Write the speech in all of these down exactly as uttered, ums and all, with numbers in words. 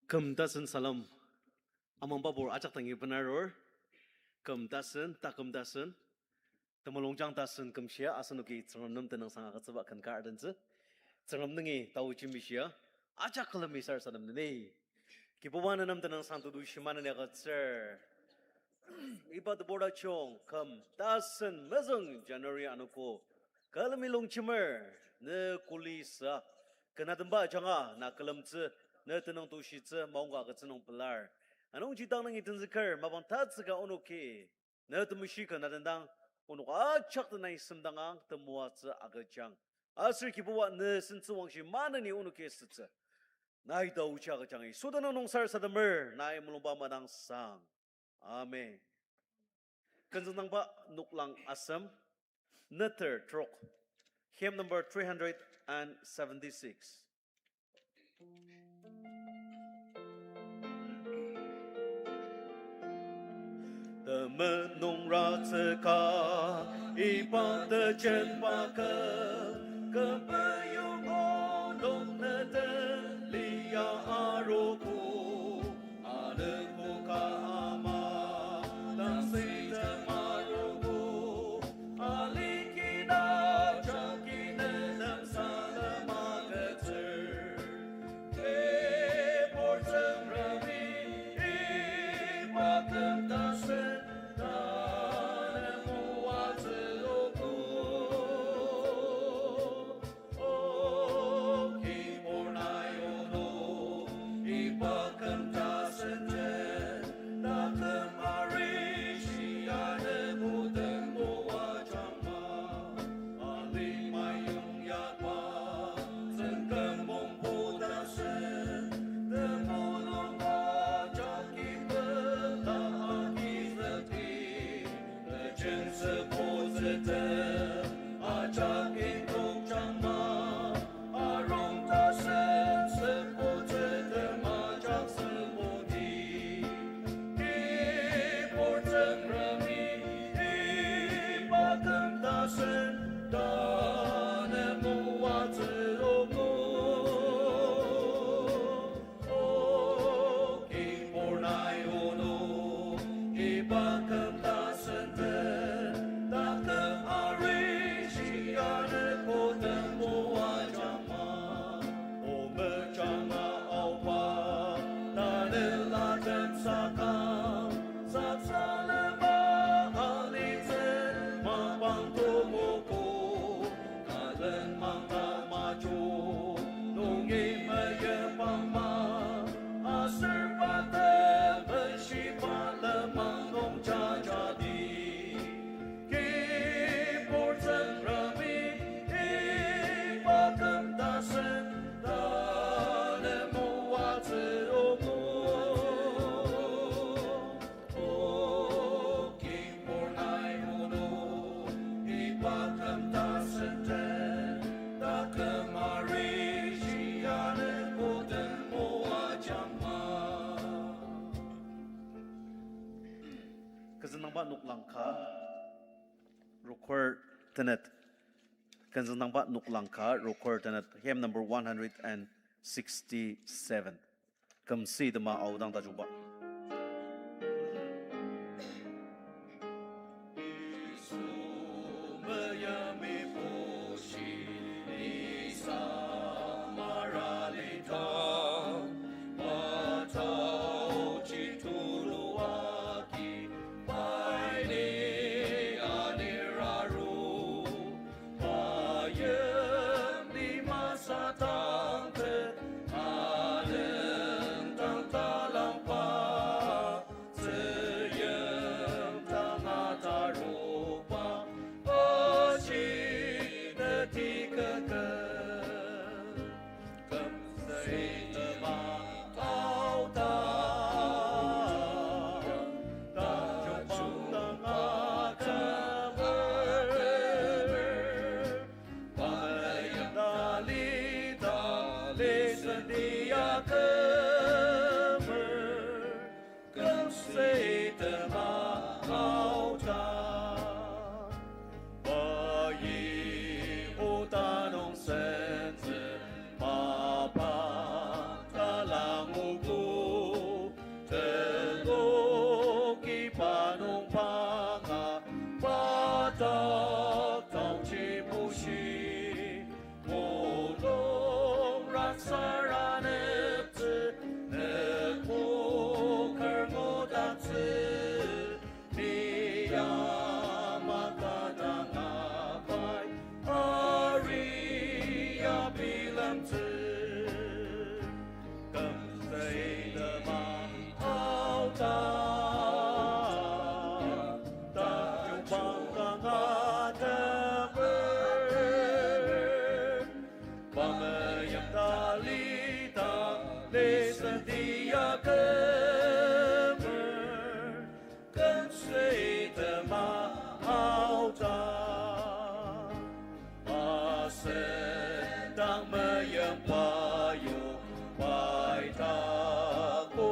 Küm tasen salem amangba pur ajak dangi benarur. Küm tasen, taküm tasen. Temulungjang tasen kümshia asenoki Tsüngrem nem tenüngsang agütsüba ken ka ardentsü. Tsüngrem nungi taochi mishia ajak külemi sarasadem neni. Kibuba nenem tenüngsang tudu shima neni agütsür. Iba tebur tajung küm tasen mezüng January anogo külemi longjemer ne kuli sa. Ken atenba ajanga na külemtsü, ne tenüng tushitsü, maongka agütsü nung pelar. Anungji dang nungi tenzüker, mapang tatsüka onoki ne temeshi ken atendang, onok ajak tenai semdangang temoatsü agüjang. Aser Kibuba ne sentsü wangshi maneni onoki sütsü. Nai taochi agüjang Yisu tenüng nung sarasademer, nai mulungba madangsang. Amen. Kenzüngdangba noklang asem, neter trok, hymn number three hundred and seventy-six. Temenung ratsüka, iba tejenba kü, kü peyongo nung neten lia arogo. Anogo ka ama, tangsüi temarogo, aliki na jagi nenem salem agütsür. Kibur Tsüngremi, iba küm tasen, tanü moatsüogo. O kibur nai ono, iba küm tasen den, taküm arishi anogo den moajangma. Alima yongyakba, tsüngküm mongpu tasen, temulung ajaki pela agizükdi. Tejen süpotsütem ajak inokjangma, arung tasen süpotsütem ajak süpodi. Kibur Tsüngremi, iba küm tasen, tanü moatsüogo. O kibur nai ono, iba küm tasen den, taküm arishi anogo den moajangma. O mejanga aoba, tanela den sakang, saksalema alitsü mapang tomogo. Nalen mangta majo, nungi meyipangma, aser pa temeshi pa lenmang nung jajadi. Kibur Tsüngremi, iba küm tasen, tanü moatsüogo. O kibur nai ono, iba küm tasen den, taküm arishi anogo den moajangma. Kenzüngdangba noklang ka, rokur tenet. Kenzüngdangba noklang ka, rokur tenet. Hymn number one hundred and sixty-seven. Kümsütema aodang tajungba.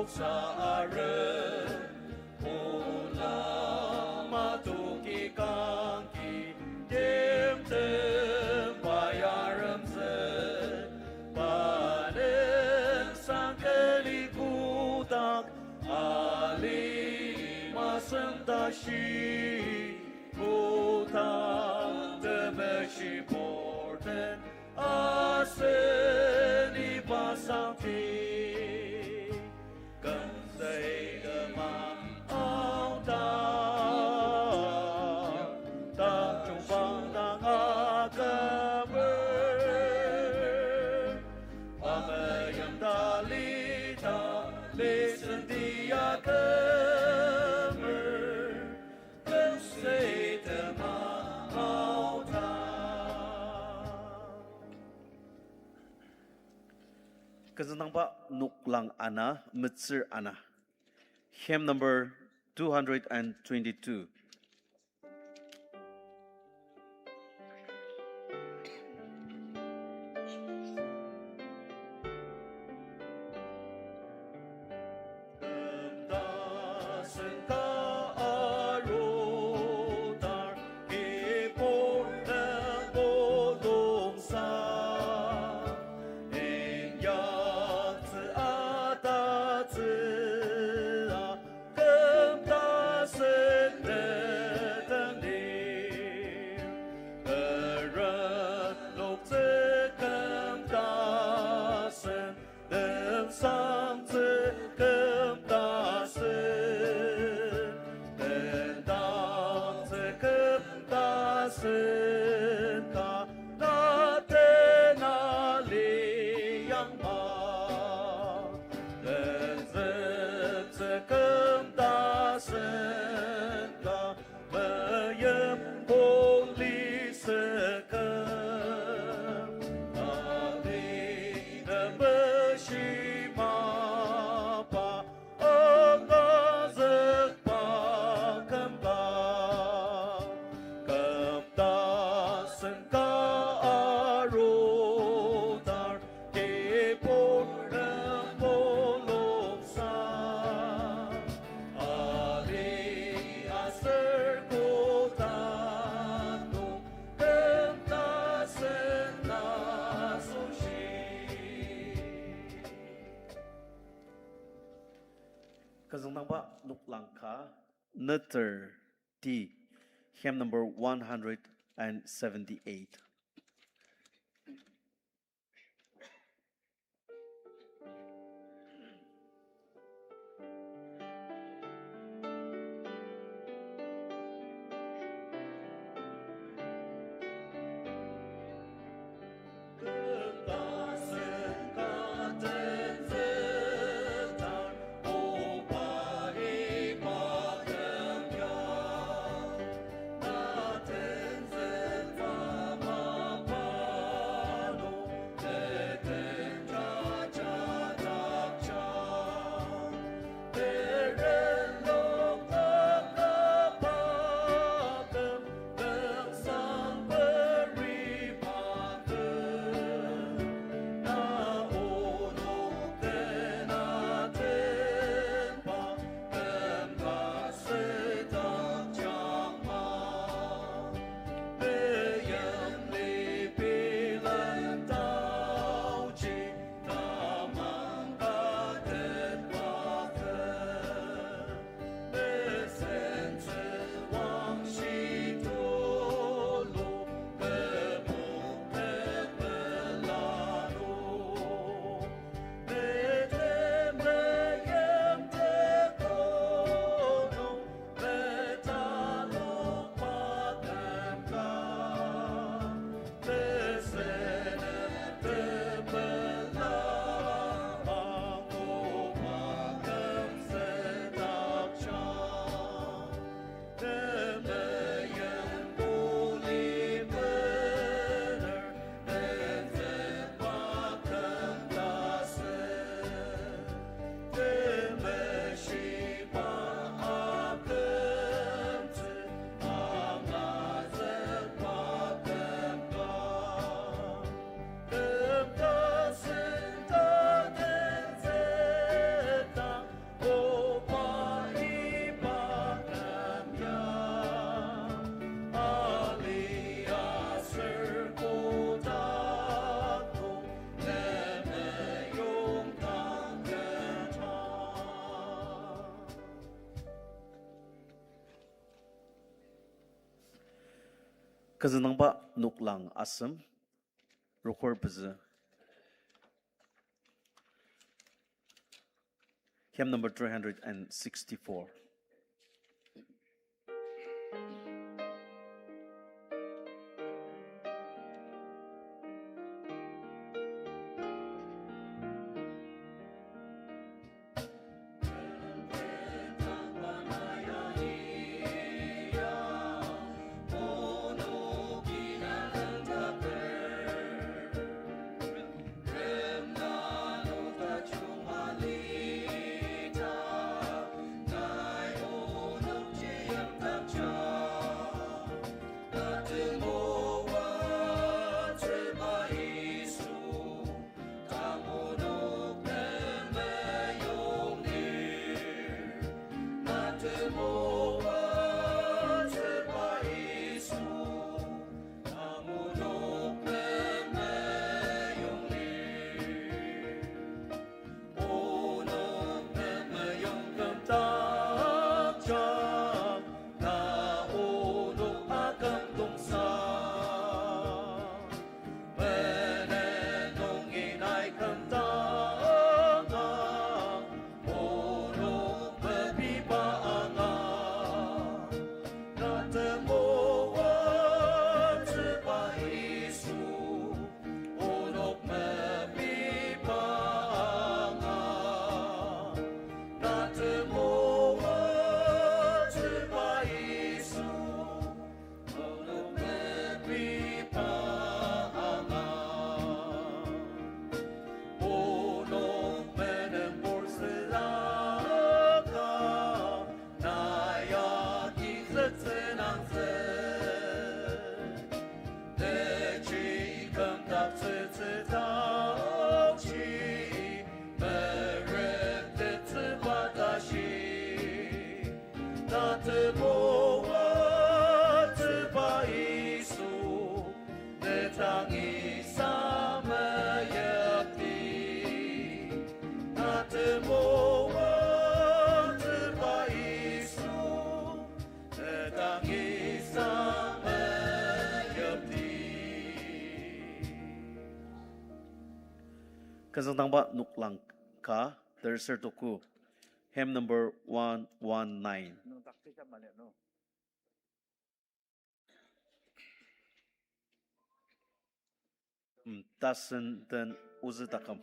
Saren, ola matoki kangki, timtem bayaremtsü, panen sangkeli kotak, alima seng tashi, kotak temeshi porten, asen iba sangti. Kümsüi küma aoda, tajung bangdang akümer. Ameyang talita, listen dia kümer. Kümsüi küma aoda. Kü züngdangba noklang ana, metsür ana. Hymn number two hundred and twenty-two. Küm tasen ka arudar, kibur nem bolongsa, inyaktsü atatsü a, küm tasen tetangdir, keren loktsü küm tasen, Tensangtsü küm tasen, tendangtsü küm tasen ka, na tena liyangma. Tenzüktsü küm tasen ka, Meimchir poli saka, ali temeshi mapa, angazükba kümba. Küm tasen ka arudar, kibur nem bolongsa, ali aser kotak nung küm tasen asoshi. Kü züngdangba noklang ka, Neter ti, hymn number one hundred and seventy-eight. Kazüngdangba noklang asem, rokor pezü. Hymn number three hundred and sixty-four. Kazüngdangba noklang ka, terser tuku, hymn number one one nine. Mm, tasen den ozü taküm.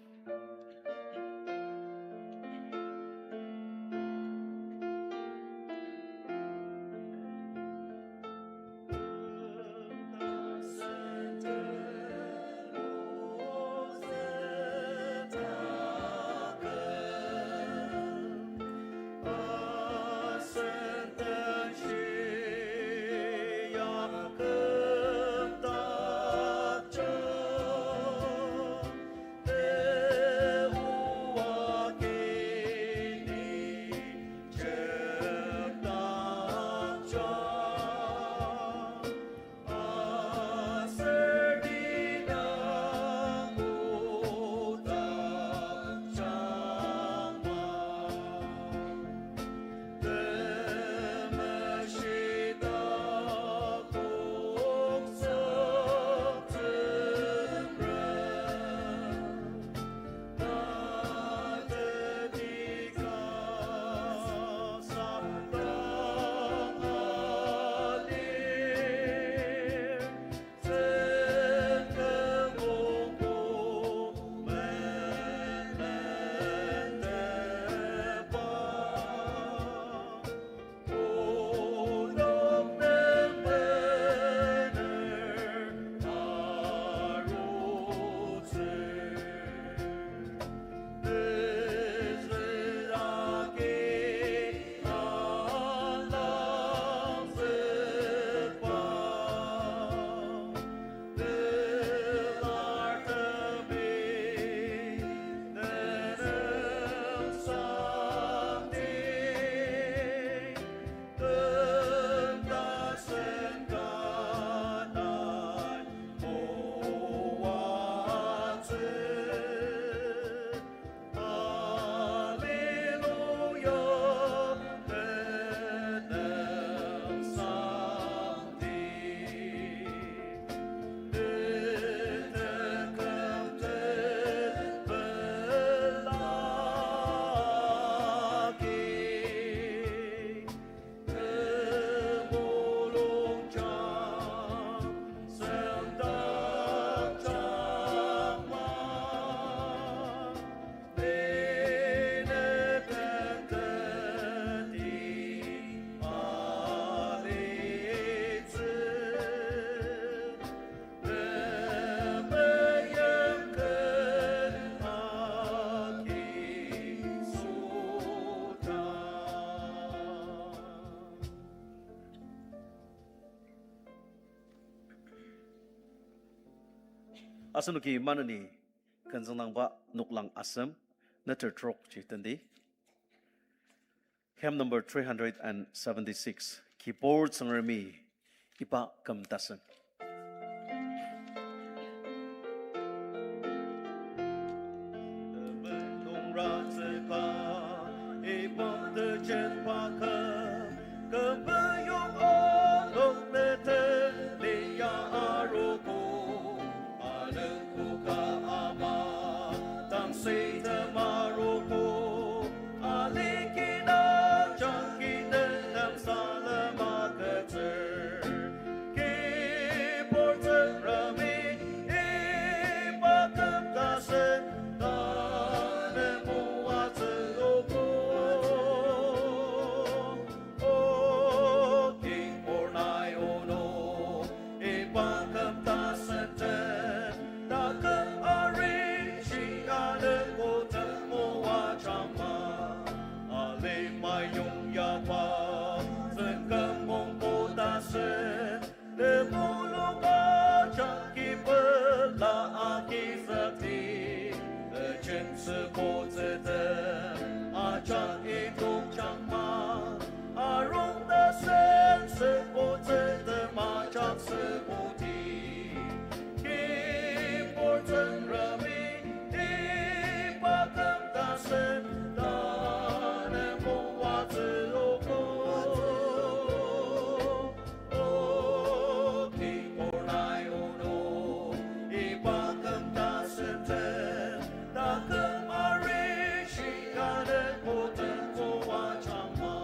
Asenoki maneni ken züngdangba noklang asem, neter trok ji tendi. Hymn number three hundred and seventy-six, Kibur Tsüngremi iba küm tasen. Iba tejen pa küm, küm peyong onok nete liya arogo. Alengkuka ama, tangsüi temarogo, alikina jangki tenem salem agütsür. Kibur Tsüngremi, iba küm tasen, tanü moatsüogo. O Kibur nai onok, iba küm tasen den, taküm arishi anü kotem moajangma. Alima yongyaba, tsüngküm mongko tasen, temulung ajak kibela agizükti. Tejen süpotsütem ajak idokjangma, arung tasen süpotsütem ajak süpoti. Kibur Tsüngremi, iba küm tasen, tanü moatsüogo. O Kibur nai onok, iba küm tasen den, taküm arishi anü kotem moajangma.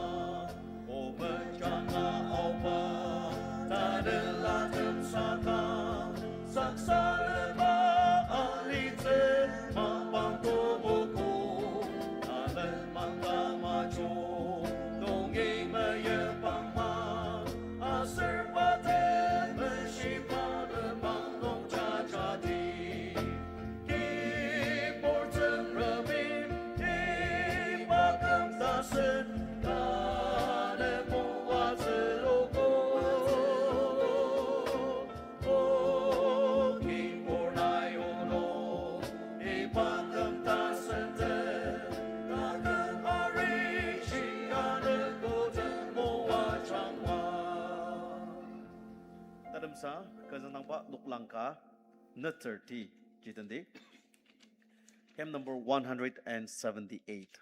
O mejanga aoba, tanela temsaka, saksalema alitsü mapang tomogo. Alemang tamajo, nungi meyipangma, aser pa temeshiba lenmang nung jajati. Kibur Tsüngremi, iba küm tasen, tanü moatsüogo. O Kibur nai onok, iba küm tasen den, taküm arishi anü kotem moajangma. Tadamsa, ken züngdangba noklang ka, neter ti, ji tendi. Hymn number one hundred and seventy-eight.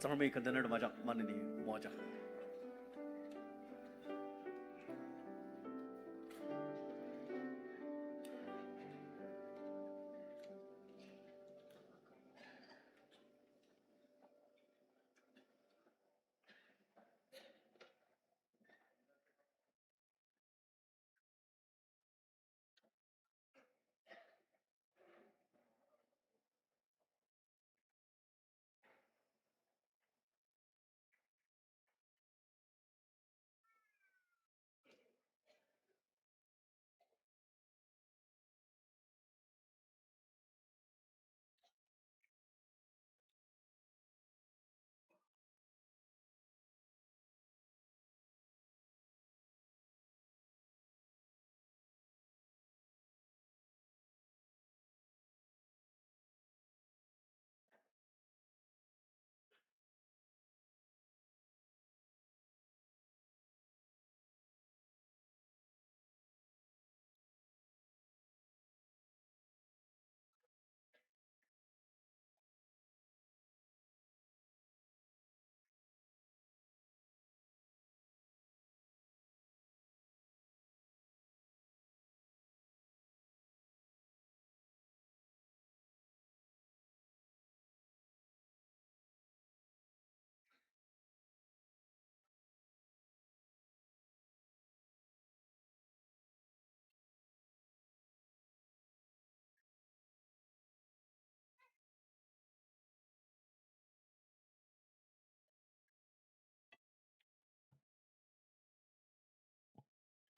Tsüngremi kendener tem ajak maneni moajang.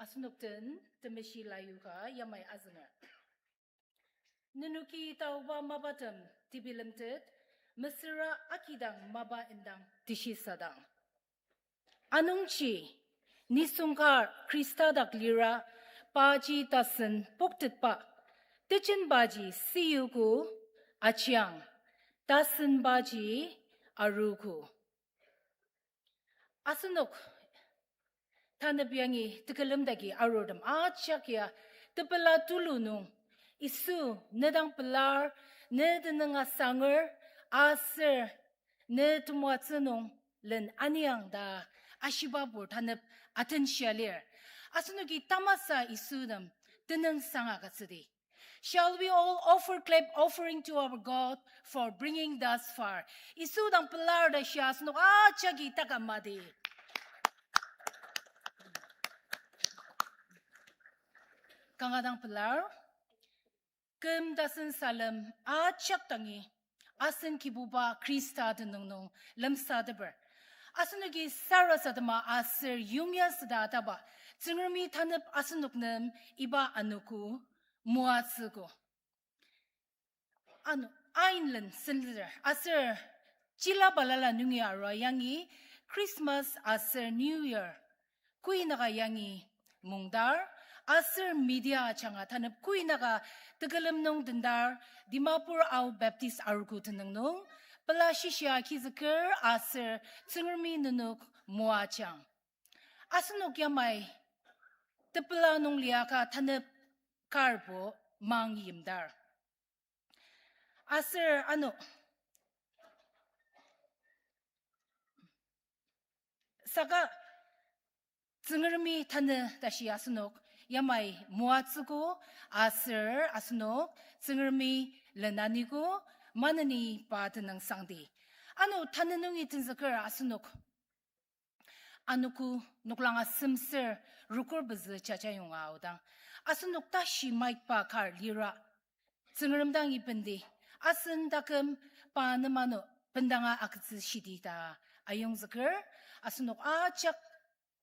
Asenok den temeshi layuka yamai azünger. Nenoki taoba mapatem tebilemtet, mesüra akidang mapa indang teshisadang. Anungji, nisung kar Khrista dak lira, paji tasen poktetba, tejenbaji siyuku, ajiang, tasenbaji aruogo. Asenok tanep yangi tekülem dagi arurtem ajak ya tepela tulu nung, Yisu, ne dang pelar, ne tenüng asanger, aser ne temoatsü nung len aniang ta ashibabur tanep atenshia lir. Asenoki tamasa Yisu nem tenüngsang agütsüdi. Shall we all offer clap offering to our God for bringing thus far? Yisu dang pelar ta shia asenok ajaki taka madi. Kanga dang pelar. Küm tasen salem ajak dangi, asen Kibuba Khrista tenüng nung lemsateper. Asenoki sarasadema aser yongya süda ataba, Tsüngremi tanep asenok nem iba anogo moatsüogo. Ano, ainlen senliter, aser chila balala nungi arua yangi Christmas aser New Year kuinaka yangi mungdar, aser media ajanga tanep kuinaka tekülem nung tendar, Dimapur Ao Baptist Arogo tenüng nung pela shishia kizüker aser Tsüngremi nenok moajang. Asenok yamai tepela nung liaka tanep karbo mang yimdar. Aser ano, saka Tsüngremi tanü tashi asenok yamai moatsüogo, aser asenok Tsüngremi lenanigo, maneni pa tenüngsangdi. Ano tanü nungi tenzüker asenok anogo noklang asemser rokür pezü jajayonga aodang, asenok tashi maitba kar lira, Tsüngrem dang ibendi, asen taküm pa nem ano bendanga agütsü shidi ta ayongzüker, asenok ajak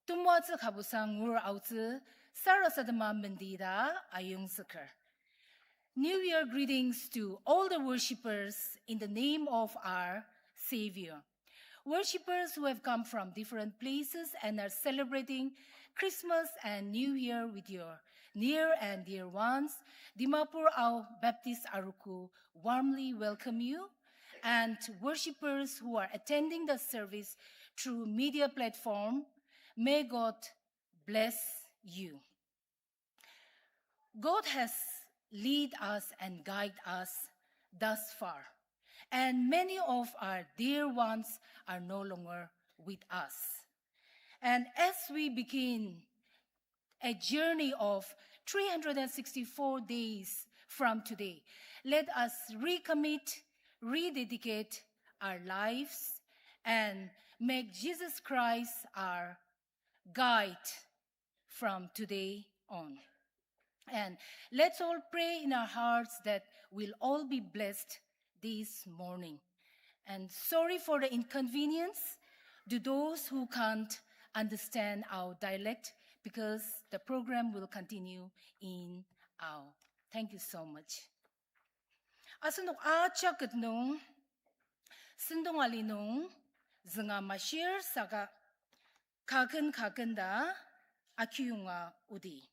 temoatsü kabusa ngur aotsü sarasadema mendi ta ayongzüker. New Year greetings to all the worshippers in the name of our Savior. Worshippers who have come from different places and are celebrating Christmas and New Year with your near and dear ones, Dimapur Ao Baptist Arogo warmly welcome you. And worshippers who are attending the service through media platform, may God bless you. God has lead us and guide us thus far. And many of our dear ones are no longer with us. And as we begin a journey of three hundred sixty-four days from today, let us recommit, rededicate our lives, and make Jesus Christ our guide from today on. And let's all pray in our hearts that we'll all be blessed this morning. And sorry for the inconvenience to those who can't understand our dialect, because the program will continue in Ao. Thank you so much. Asenok ajak ket nung, sentong ali nung, zünga mashir saka, kaken kaken ta akiyonga odi.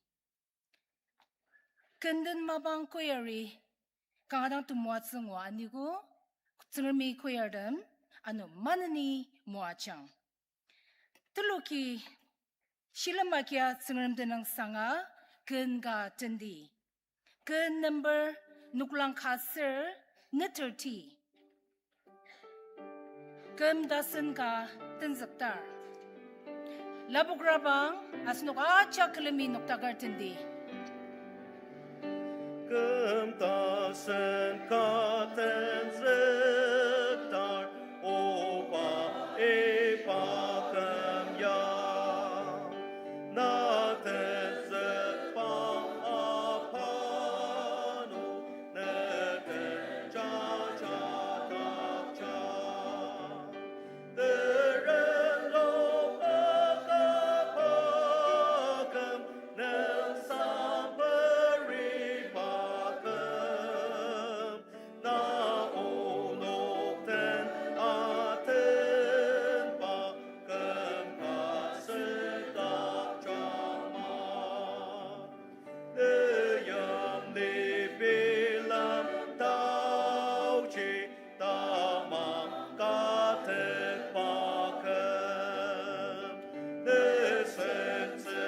Kenden mapang choir-i kanga dang temoatsü ngua aniko, Tsüngremi choir-tem ano maneni moajang. Teloki shilem agia Tsüngrem tenüngsanga ken ka tendi. Ken number noklang ka ser neterti. Küm tasen ka tenzüktar. Lapokrabang asenok ajak külemi noktaker tendi. Küm tasen ka tenzüktar, oba iba küm ya. Na tenzükba apanu, ne tenjaja dakja. Teyam ni bilam taoji tamang katetba küm, ne sentsü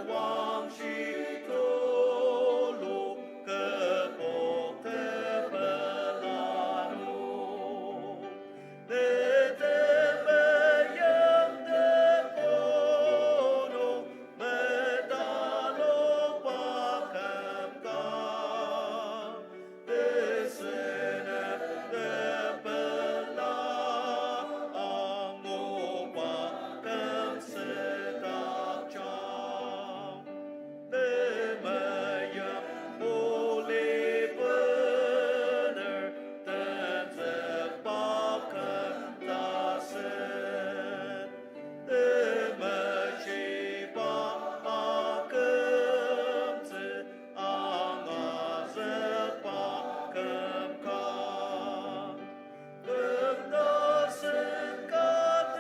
wangshi tulu kübok tepelanu. Ne temeyang tekono metalokba küm ka. Tesenep tepela anguba küm sedakjang. Temeyang olive bener tenzükba küm tasen. Temeshiba akümtsü angazükba küm ka. Küm tasen ka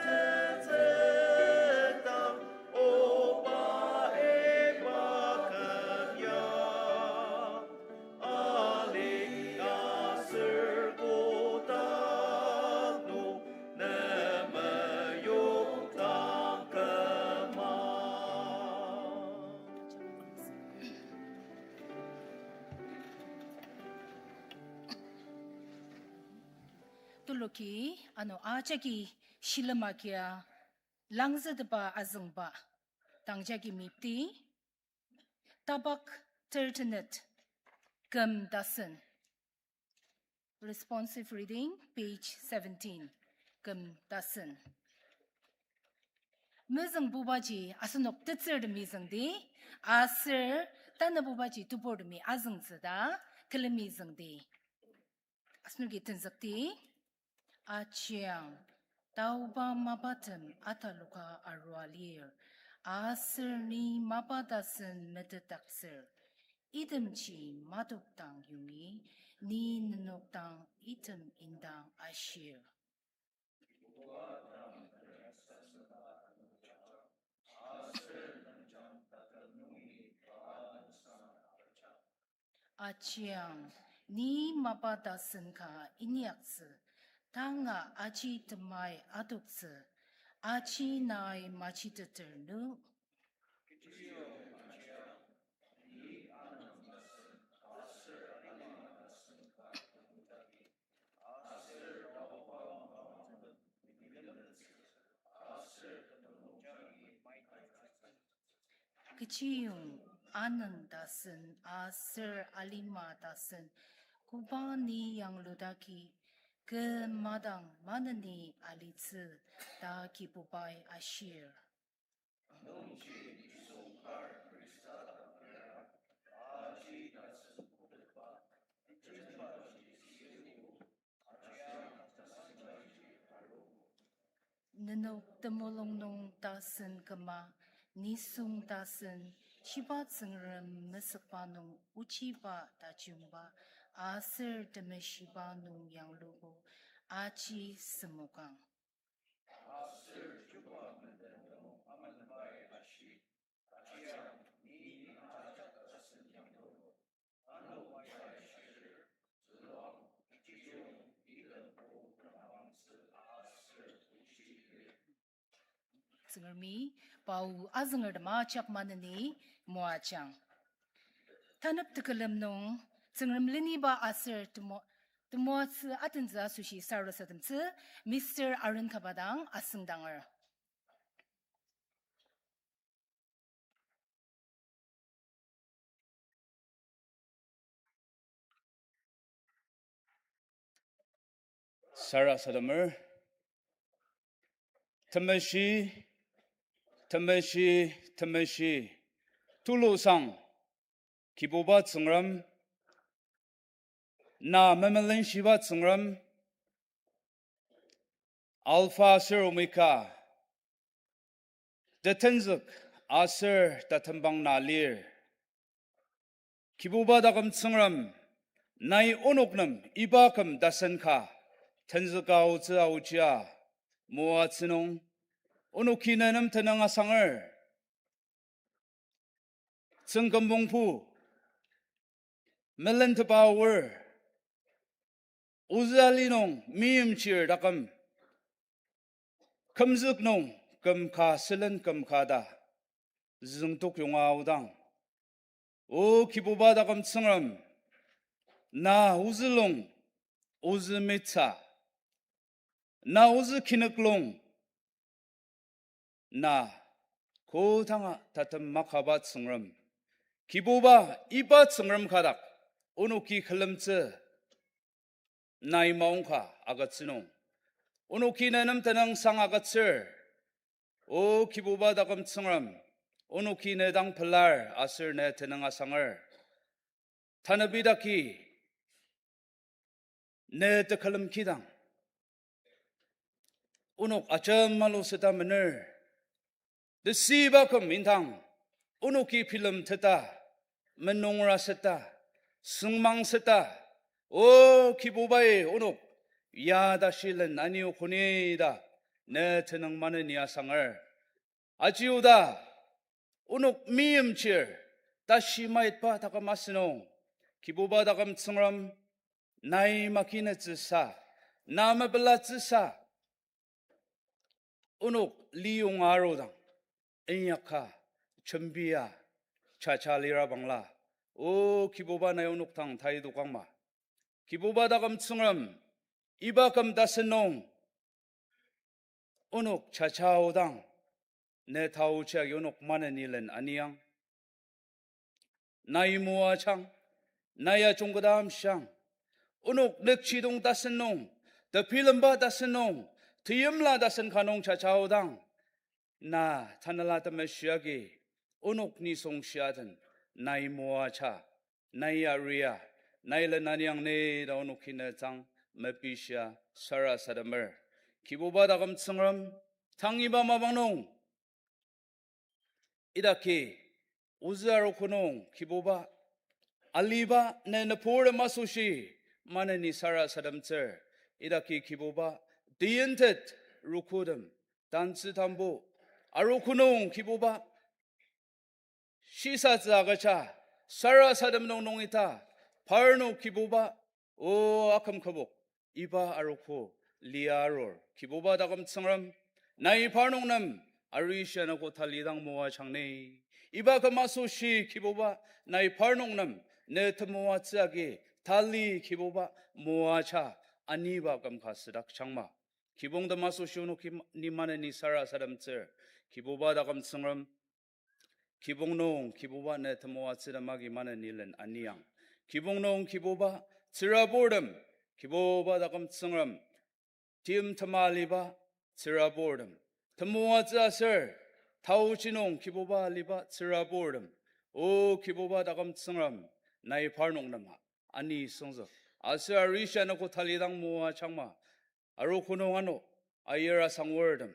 tenzükdang, oba iba küm ya. Ali aser kotak nung ne meyokdang küma. Tuluki, ano ajaki shilem agia langzütepa azüngba, tangjagi mipti, tapak tertenet, küm tasen. Responsive reading, page seventeen, küm tasen. Mezüngbubaji asenok tetsürtemi züngdi, aser tanabubaji teburtemi azüngtsü ta külemi züngdi. Asenoki tenzükdi. Ajiang, taoba mapatem ataloka arua lir, aser ni mapa tasen metetdaktsür. Itemji madokdang yongi, ni nenokdang item indang ashir. Ajiang, ni mapa tasen ka inyaktsü, tanga aji temai adoktsü, aji nai machiteter nu. Aser Kechiyong anen tasen aser alima tasen, koba ni yangludaki, kü madang maneni alitsü ta Kibubai ashir. Nenok temulung nung tasen küma, nisung tasen, shiba Tsüngrem mesükba nung ochiba tajungba, aser temeshiba nung yanglugo, aji semokang. Tsüngremi pao azüngertem ajak maneni moajang. Tanep tekülem nung Tsüngrem leniba aser temo-, temoatsü atentsü asoshi sarasademtsü Mister Aaron Kabadang asüngdanger. Sarasademer, temeshi, temeshi, temeshi, tulusang, Kibuba Tsüngrem, na memelenshiba Tsüngrem, Alpha aser Omega, tetenzük aser tetembang na lir. Kibuba taküm Tsüngrem, nai onok nem iba küm tasen ka tenzüka aotsü aochia moatsü nung, onoki ne nem tenüng asanger. Tsüngkümpongpu, melentepa aor, ozü ali nung meimchir taküm, kümzük nung kümka sülen kümka ta züngtok yonga aodang, O Kibuba taküm Tsüngrem, na ozülung, ozü mitsa, na ozü kinüklung, na kodanga tatem makaba Tsüngrem. Kibuba, iba Tsüngrem ka dak onoki külemtsü nai maongka agütsü nung, onoki ne nem tenüngsang agütsür. O Kibuba taküm Tsüngrem, onoki ne dang pelar aser ne tenüng asanger. Tanü idaki ne tekülem kidang onok ajemalu seta mener, tesüiba küm indang onoki bilemteta, menungra seta, süngmang seta, O Kibubai, onok ya ta shilen aniogo ni ta ne tenüng maneni asanger. Aji oda onok meimchir tashi maitba taküm asünung, Kibuba taküm Tsüngrem, nai makinetsüsa, na mepelatsüsa, onok liyonga arudang, inyaka jembia chacha lira bangla, O Kibuba, nai onok dang taidokangma. Kibuba taküm Tsüngrem, iba küm tasen nung onok chacha aodang, ne taochi agi onok maneni len aniang. Nai moajang, nai ajungketa amshiang. Onok nükjidong tasen nung, tebilemba tasen nung, teyimla tasen ka nung chacha aodang, na Tanela Temeshi agi onok nisung shia den nai moaja, nai aria, nai len aniang ni ta onoki ne dang mepishia sarasademer. Kibuba taküm Tsüngrem, tang iba mapang nung idaki ozü arogo nung Kibuba, aliba ne nüburtem asoshi maneni sarasademtsür. Idaki Kibuba, teyentet rogotem, tantsü tambu arogo nung Kibuba shisatsü agüja sarasadem nung nung ita, parnok Kibuba, O aküm kübok, iba arogo lia arur. Kibuba taküm Tsüngrem, nai parnok nem arishia nüko talidang moajang ni. Iba küm asoshi Kibuba, nai parnok nem ne temoatsü agi tali Kibuba moaja aniba küm ka südakjangma. Kibongtem asoshi onoki ni maneni sarasademtsür. Kibuba taküm Tsüngrem, Kibong nung Kibuba ne temoatsütem agi maneni len aniang. Kibong nung Kibuba tsüraburtem, Kibuba taküm Tsüngrem, timtema aliba tsüraburtem, temoatsü aser taochi nung Kibuba aliba tsüraburtem, O Kibuba taküm Tsüngrem, nai parnok nem ani süngzük. Aser arishi anogo talidang moajangma, arogo nung ano ayir asangurtem,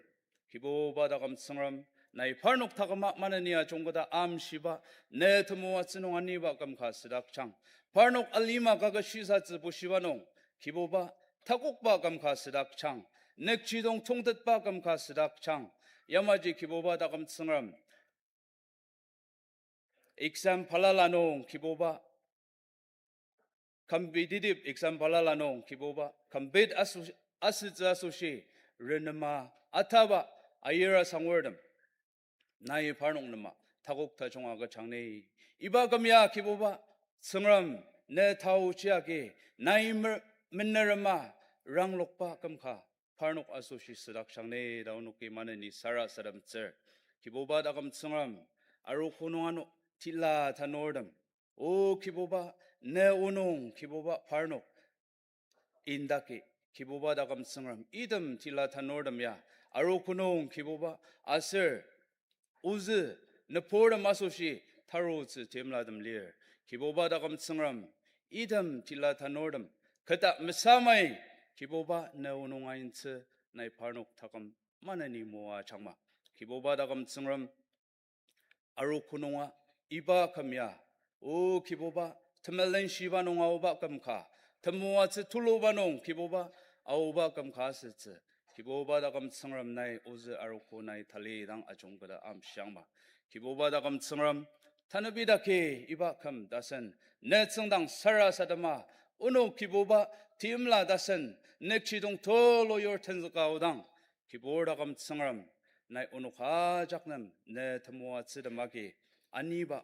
Kibuba taküm Tsüngrem, nai parnok taküma maneni ajungketa amshiba, ne temoatsü nung aniba kümka südakjang. Parnok alima kaket shisatsü bushiba nung, Kibuba takokba kümka südakjang. Nükjidong tongtetba kümka südakjang. Yamaji Kibuba taküm Tsüngrem, exam balala nung Kibuba, competitive exam balala nung Kibuba, compete aso-, asütsü asoshi renema ataba ayir asangurtem, nai parnok nem takok tajung agüjang ni. Iba küm ya Kibuba Tsüngrem, ne taochi agi nai mer-, menerema ranglokba kümka parnok asoshi südakjang ni ta onoki maneni sarasademtsür. Kibuba taküm Tsüngrem, arogo nung ano tila tanurtem, O Kibuba, ne onung Kibuba parnok indaki, Kibuba taküm Tsüngrem, item tila tanurtem ya arogo nung Kibuba aser ozü nüburtem asoshi tarutsü timlatem lir. Kibuba taküm Tsüngrem, item tila tanurtem keta mesamai, Kibuba ne onung aintsü, nai parnok taküm maneni moajangma. Kibuba taküm Tsüngrem, arogo nunga iba küm ya, O Kibuba, temelenshiba nung aoba kümka, temoatsü tuluba nung Kibuba aoba kümka asütsü, Kibuba taküm Tsüngrem, nai ozü arogo nai talidang ajungketa amshiangma. Kibuba taküm Tsüngrem, tanü idaki iba küm tasen ne tsüngdang sarasadema, onok Kibuba timla tasen nükjidong tulu yur tenzüka aodang, Kibur taküm Tsüngrem, nai onok ajak nem ne temoatsütem agi aniba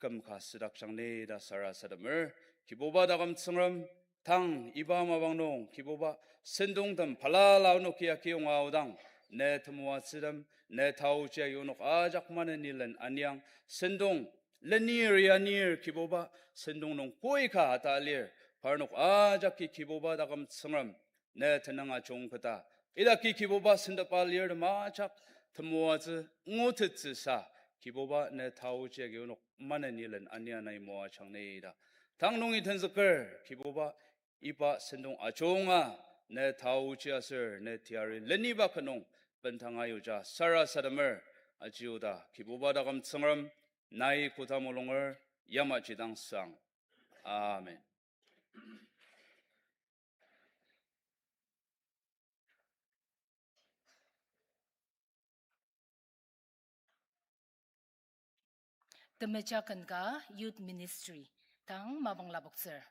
kümka südakjang ni ta sarasademer. Kibuba taküm Tsüngrem, tang iba mapang nung Kibuba sentongtem balala onoki akiyonga aodang, ne temoatsütem, ne taochi agi onok ajak maneni len aniang. Sentong lenir yanir Kibuba sentong nung koika ata lir, parnok ajaki Kibuba taküm Tsüngrem, ne tenüng ajungketa, idaki Kibuba sentepa lirtem ajak temoatsü ngutettsüsa, Kibuba ne taochi agi onok maneni len ania nai moajang ni ta tang nungi tenzüker. Kibuba, iba sentong ajunga ne taochi aser ne teyari leniba kü nung bendanga yuja sarasademer. Aji oda Kibuba taküm Tsüngrem, nai koda mulunger, yamaji dang sang. Amen. Temeja ken ka Youth Ministry, tang mapang lapoktsür.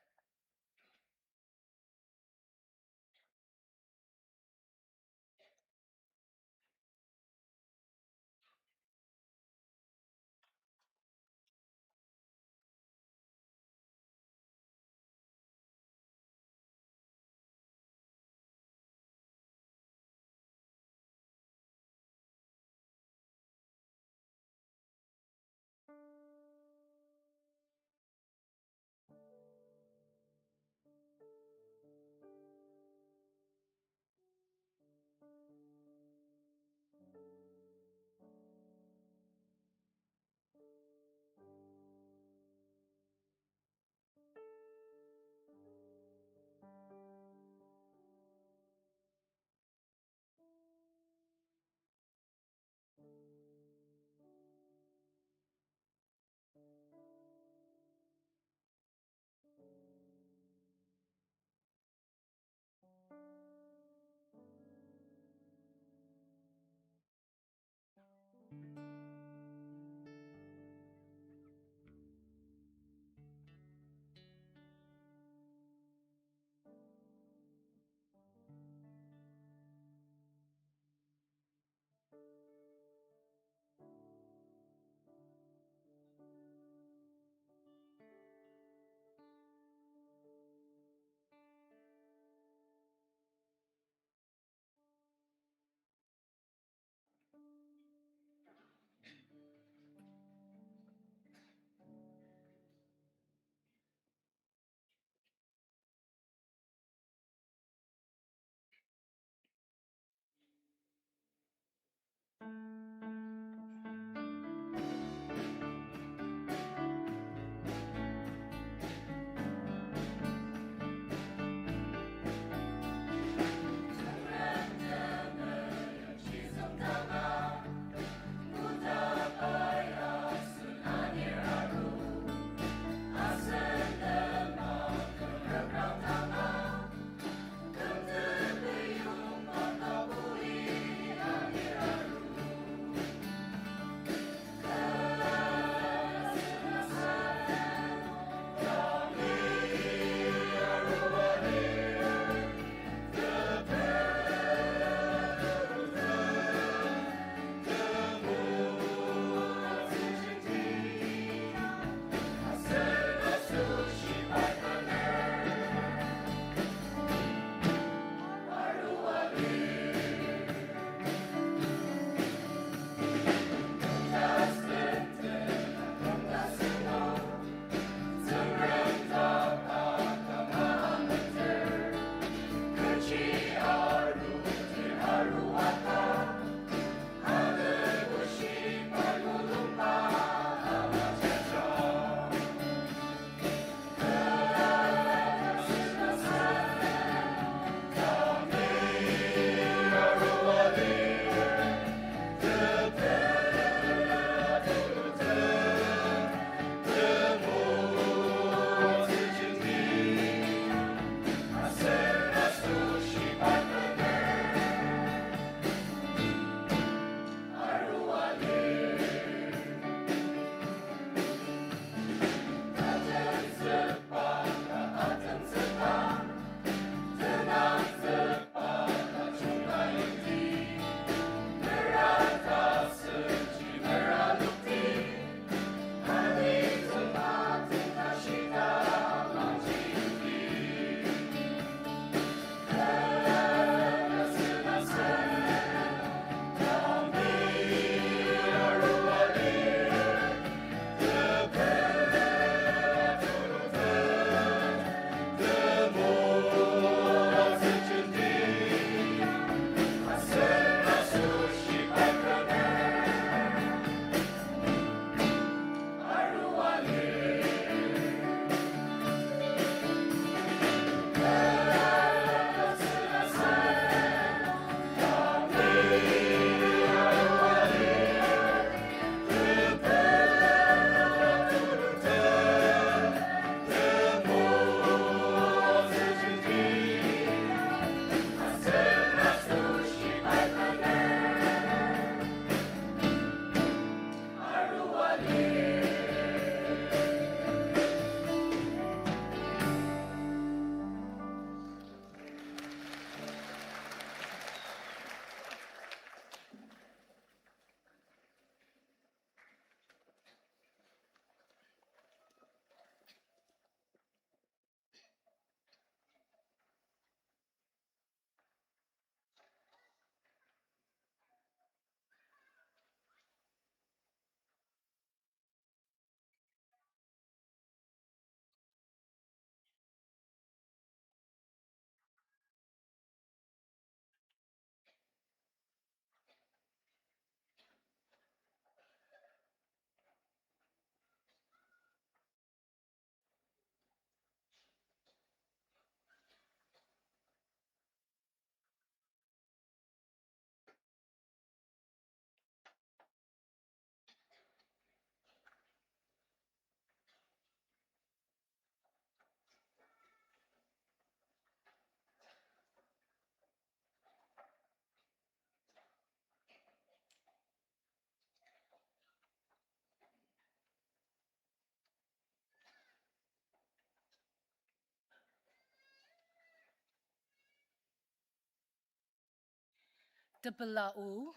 Tepela o,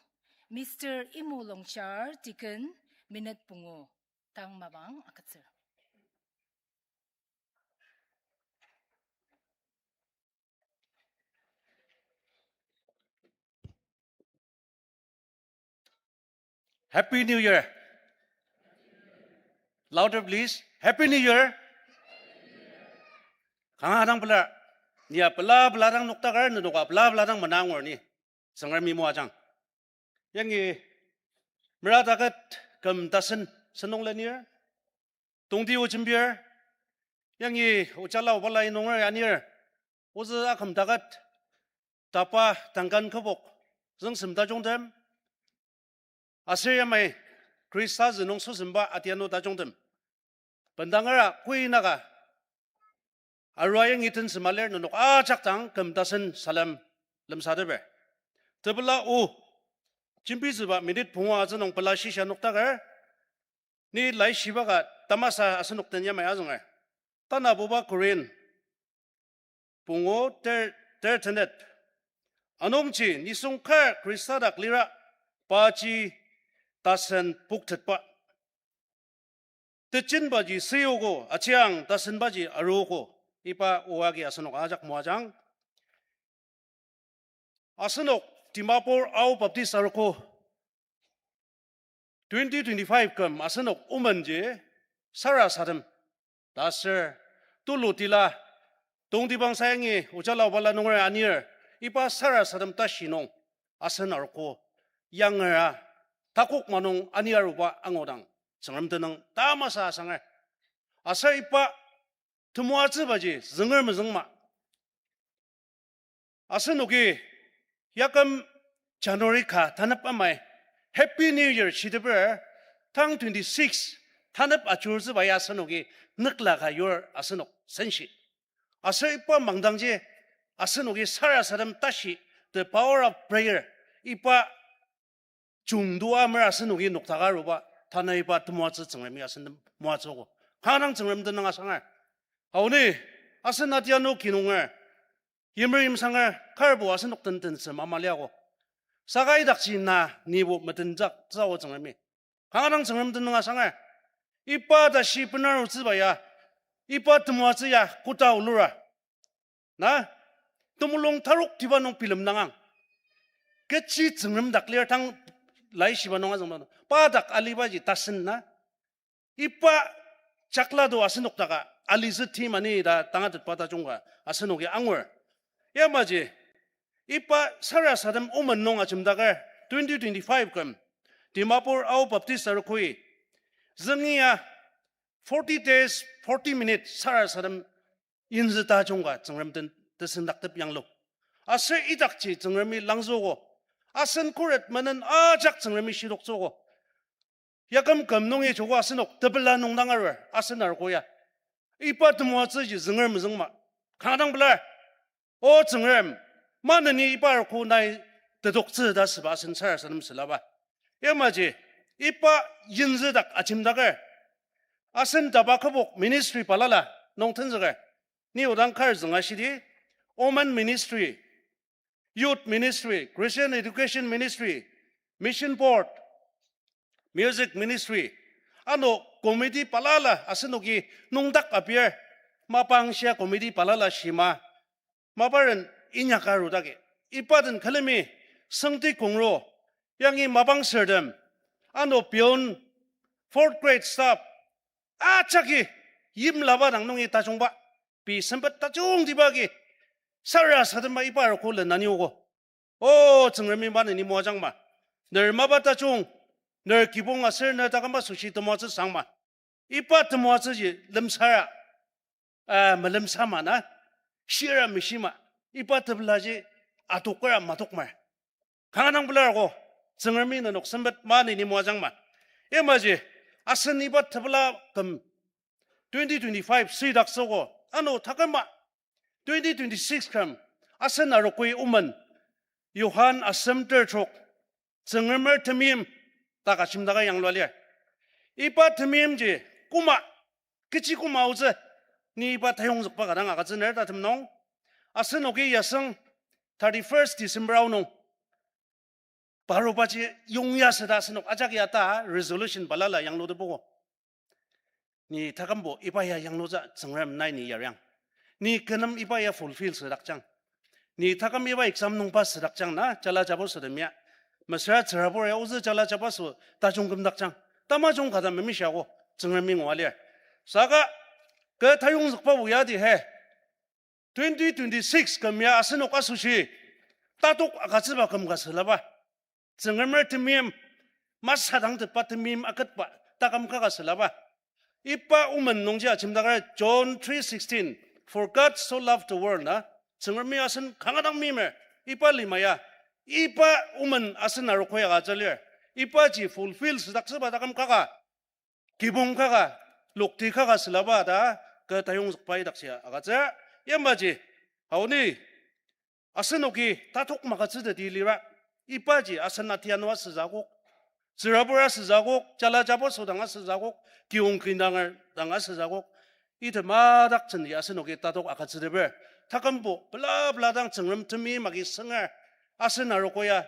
Mister Imo Longchar, Deacon, minute pungu, tang mapang agütsür. Happy New Year. Louder, please. Happy New Year. Kanga dang pela, nia pela pela dang noktaker, nenoka pela pela dang menangur ni. Tsüngremi moajang. Yangi mera taket küm tasen senung lenir, tongti o jembir, yangi ojala obala inunger anir, ozü aküm taket, tapa tangkan kübok, züngsem tajungtem, aser yamai Khrista zünung süsemba atianu tajungtem. Bendangera kuinaka arua yangi tensemalir nenok ajak dang küm tasen salem lemsateper. Tepela o, jembitsüba minute pungu atsü nung pela shisa noktaker, ni laishiba ka tamasa asenok den yamai azünger. Tanabuba Korin pungu ter, ter tenet. Anungji nisung kar Khrista dak lira, paji tasen poktetba. Tejenbaji süogo, ajiang tasenbaji arogo. Iba o agi asenok ajak moajang. Asenok Dimapur Ao Baptist Arogo twenty twenty-five küm asenok omenji sarasadem ta aser tulu tila tongtibang sayangi ojala obala nunger anir iba sarasadem tashi nung asen arogo yangera takok manung ani aruba angudang Tsüngrem tenüng tamasa asanger. Aser iba temoatsübaji zünger mezüngma. Asenoki yaküm January ka tanep amai Happy New Year shiteper, tang twenty-six tanep ajurutsüba ya asenoki nükla ka yur asenok senshi. Aser iba mangdangji asenoki sarasadem tashi, the power of prayer, iba jungdua mer asenoki noktaka aruba, tanü iba temoatsü Tsüngremi asen moatsüogo. Kanga dang Tsüngrem tenüng asanger. Aoni, asen atianu kinunger, yimer yimsanger, karbo asenok den tensem amaliago. Saka idakji na nibo metenjak tsüogo Tsüngremi. Kanga dang Tsüngrem tenüng asanger. Iba tashi benarutsüba ya, iba temoatsü ya koda olura. Na, temulung tarok tiba nung bilemdangang. Kechi Tsüngrem dak lir tang laishiba nung azüngba nung. Pa dak alibaji tasen na. Iba chaklado asenok daka alitsü timani ta tangatetba tajung ka asenoki angur. Yamaji, iba sarasadem omen nung ajemdaker twenty twenty-five küm Dimapur Ao Baptist Arogoi züngi ya forty days, forty minutes sarasadem yinzü tajung ka Tsüngrem den tesendaktep yanglu. Aser idakji Tsüngremi langzüogo. Asen khuret menen ajak Tsüngremi shidoktsüogo. Yaküm küm nungi joko asenok tepela nung dang arur, asen arogo ya. Iba temoatsüji zünger mezüngma. Kanga dang pelar. O Tsüngrem, maneni iba arogo nai tedoktsü ta süba asen sarasadem sülaba. Yamaji, iba yinzü dak ajemdaker. Asen tapa kübok ministry balala nung tenzüker. Ni odang kar zünga shidi, Women Ministry, Youth Ministry, Christian Education Ministry, Mission Board, Music Ministry, ano committee balala asenoki nüngdak apir, mapang shia committee balala shima, maparen inyaka arudagi. Iba den külemi sengti kongro, yangi mapang sürtem, ano peon, fourth grade staff, ajaki yimlaba dang nungi tajungba, pei sempet tajungtiba agi sarasadema iba arogo lenaniogo. O Tsüngremi maneni moajangma. Ner mapa tajung, ner kibong aser ner taküm asoshi temoatsü sangma. Iba temoatsüji lemsara, ah, melemsama na, shira meshima. Iba tepelaji atokera matokmar. Kanga dang pelar ko, Tsüngremi nenok sempet maneni moajangma. Yamaji, asen iba tepela küm twenty twenty-five süidaktsüogo, ano taküma twenty twenty-six küm asen arogoi omen Johan asem ter trok, Tsüngremer temeim ta ka shimdaka yanglua lir. Iba temeimji koma, kechi koma aotsü, ni iba tayongzükba ka dang agütsüner tatem nung. Asenoki yasüng thirty-first December aonung Parubaji yongya süda asenok ajak ya ta resolution balala yanglutepogo. Ni takümbo iba ya yanglutsü Tsüngrem nai ni yariang. Ni kü nem iba ya fulfill südakjang. Ni taküm iba exam nungba südakjang na jala jabo südem ya. Mesüra tsürabur ya ozü jala jaba sü tajung kümdakjang. Tamajung kata memishia ko Tsüngremi ngua lir. Saka kü tayongzükba bu ya di he. Twenty twenty-six küm ya asenok asoshi tatok agütsüba küm ka sülaba. Tsüngremer temeim, masadangtetba temeim aketba taküm kaka sülaba. Iba omen nungji ajemdaker John three sixteen, For God so loved the world na, Tsüngremi asen kanga dang meimer, iba lima ya, iba omen asen arogo ya ka tsülir, ibaji fulfill südaktsüba taküm kaka, kibong kaka, lokti kaka sülaba ta, kü tayongzükba idakji agütsür, yamaji, aoni, asenoki tatok magütsüteti lira, ibaji asen atianu asüzakok, tsürabur asüzakok, jala jabo sodang asüzakok, kiyong kindanger dang asüzakok, item adaktsüni asenoki tatok agütsüteper, takümbo pela pela dang Tsüngrem temeim agi sünger, asen arogo ya,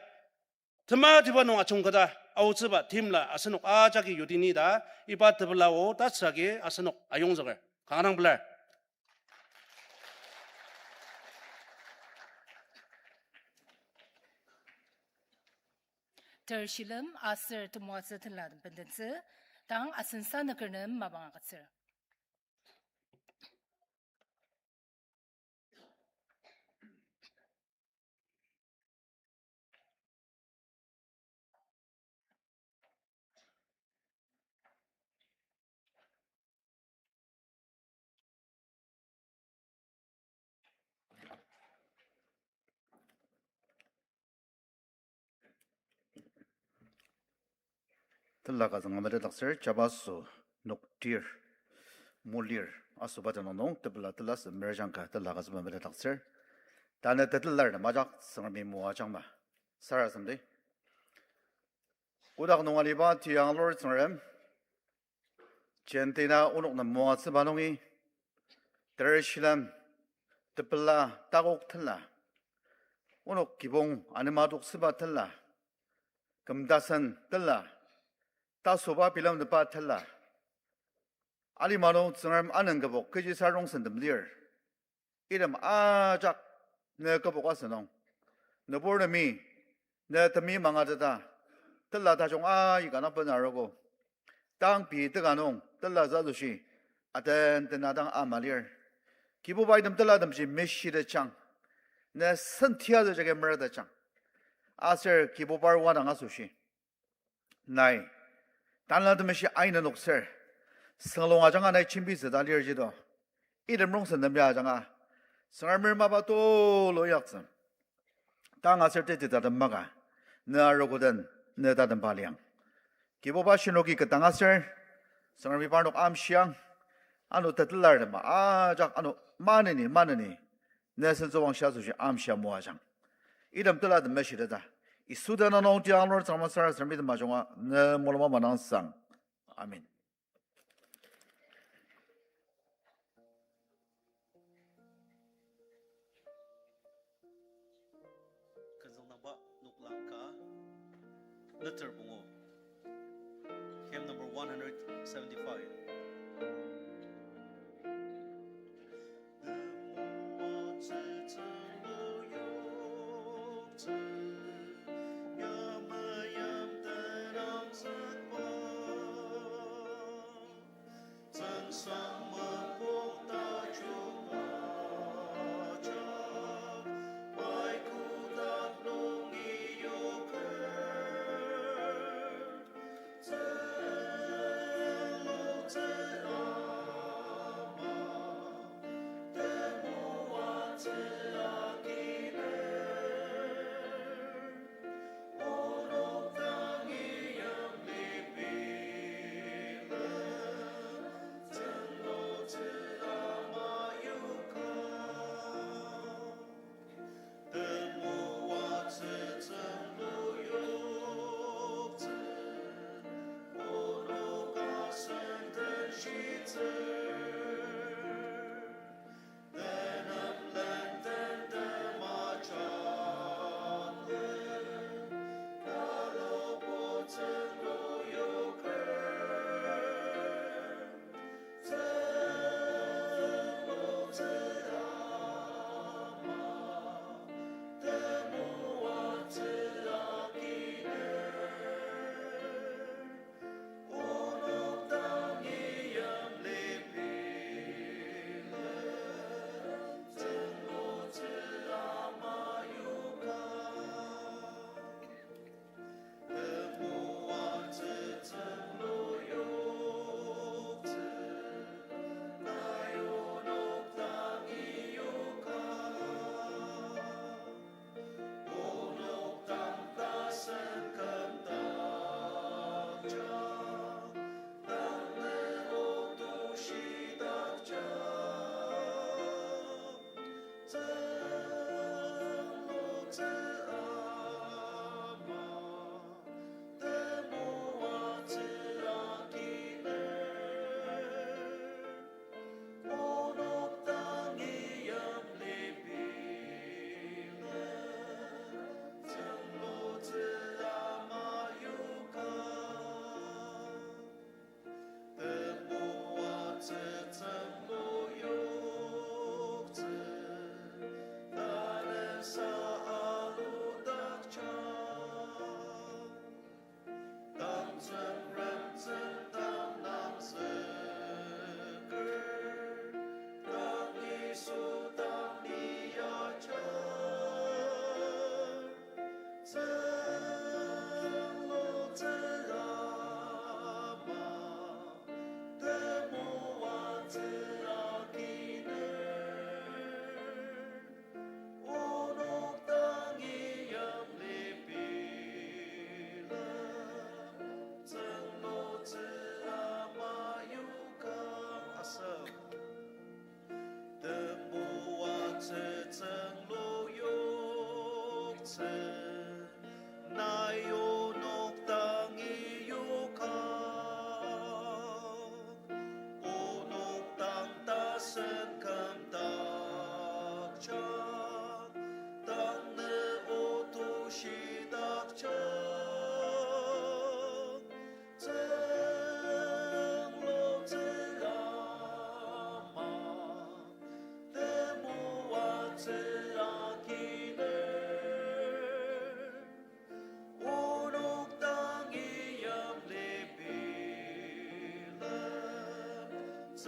tematiba nung ajungketa aotsüba timla asenok ajaki yutini ta, iba tepela o tatsüka asenok ayongzüker. Kanga dang pelar. Ter shilem aser temoatsü tenlatem bendentsü, tang asen sanüker nem mapang agütsür. Tela ka zünga metetdaktsür, jabaso, noktir, molir, asoba tenüng nung, tepela tela sü merjang ka tela ka zünga metetdaktsür. Tanü tetelar nem ajak Tsüngremi moajangma sarasademdi. Kotak nung aliba tiang lur Tsüngrem, jenti na onok nem moatsüba nungi, ter shilem, tepela takok tenla, onok kibong anema toksüba tenla, kümtasen tenla, tasoba bilemtetba tenla, alima nung Tsüngrem anen kübok kechisarong sentem lir. Item ajak ne kübok asünung, nübur nemi, ne temeim angateta, tela tajung aika na bena arogo. Tang pei teka nung tela za asoshi, aten tena dang ama lir. Kibuba item telatemji meshitetjang, ne sentia zü jagi merettetjang. Aser Kibubar wadang asoshi nai, Tanela Temeshi aina nokser, sünglung ajanga nai jembitsü ta lirji to. Item rongsen nem ya ajanga, Tsüngremer mapa tulu yaktsü. Tang aser tetitatem maka, ne arogo den, ne tatemba liang. Kibuba shinoki ketdang aser, Tsüngremi parnok amshiang, ano tetelartem ajak ano maneni, maneni, ne sentsüwangshi asoshi amshia moajang. Item telatem meshiteta, Yisu tenüng nung tiang lur Tsüngrem sarasademdi temajunga, ne mulungba manang sang. Amen. Künzüng nangba noklang ka, neter pungu. Hymn number one hundred seventy-five.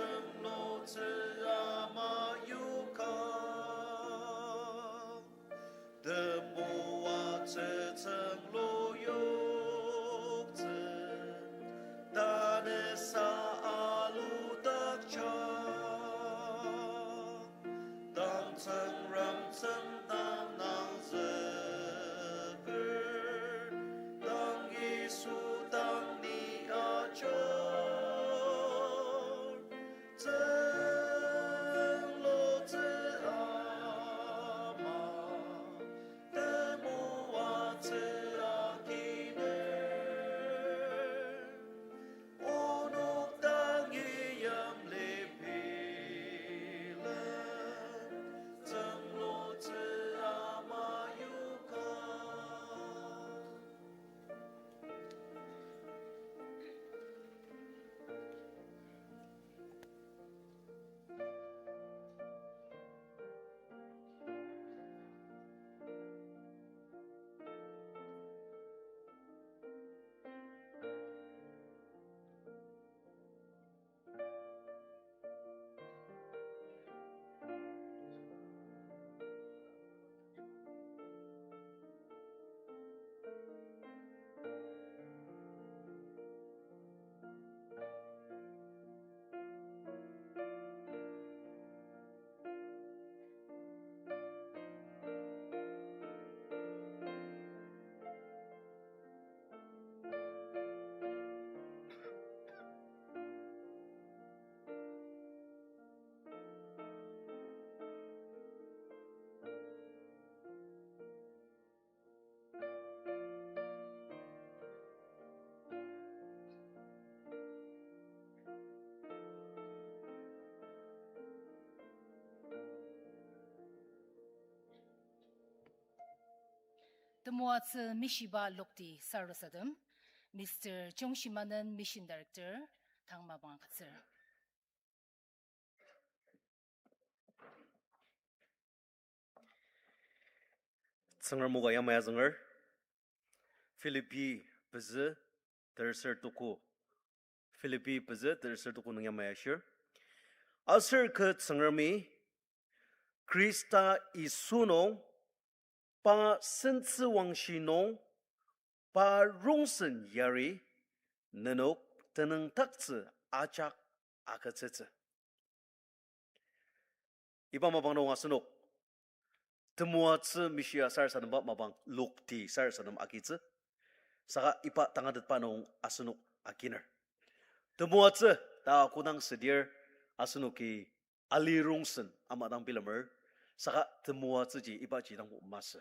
Tsünglutsü ama yokang, temoatsü tsünglu yoktsü, tanü sa aludakjang. Tang Tsüngrem tsüngdang nangzüker, tang Yisu dang ni ajar. Tsünglutsü ama, temoatsü akiner. Onok dangi yamli bilem, tsünglutsü ama yokang. Temoatsü mishiba lokti sarasadem, Mister Jongshimanen, Mission Director, tang mapang agütsür. Tsüngrem o ka yamai azünger. Philippi pezü terser tuku. Philippi pezü terser tuku nung yamai ashir. Aser kü Tsüngremi Khrista Yisu nung, pa sentsüwangshi nung, pa rongsen yari, nenok tenüngdaktsü ajak agütsütsü. Iba mapang nung asenok temoatsü mishia sarasademba mapang lokti sarasadem agitsü. Saka iba tangatetba nung asenok aginer. Temoatsü ta kodang südir asenoki ali rongsen ama dang bilemer, saka temoatsüji ibaji dangbo masü.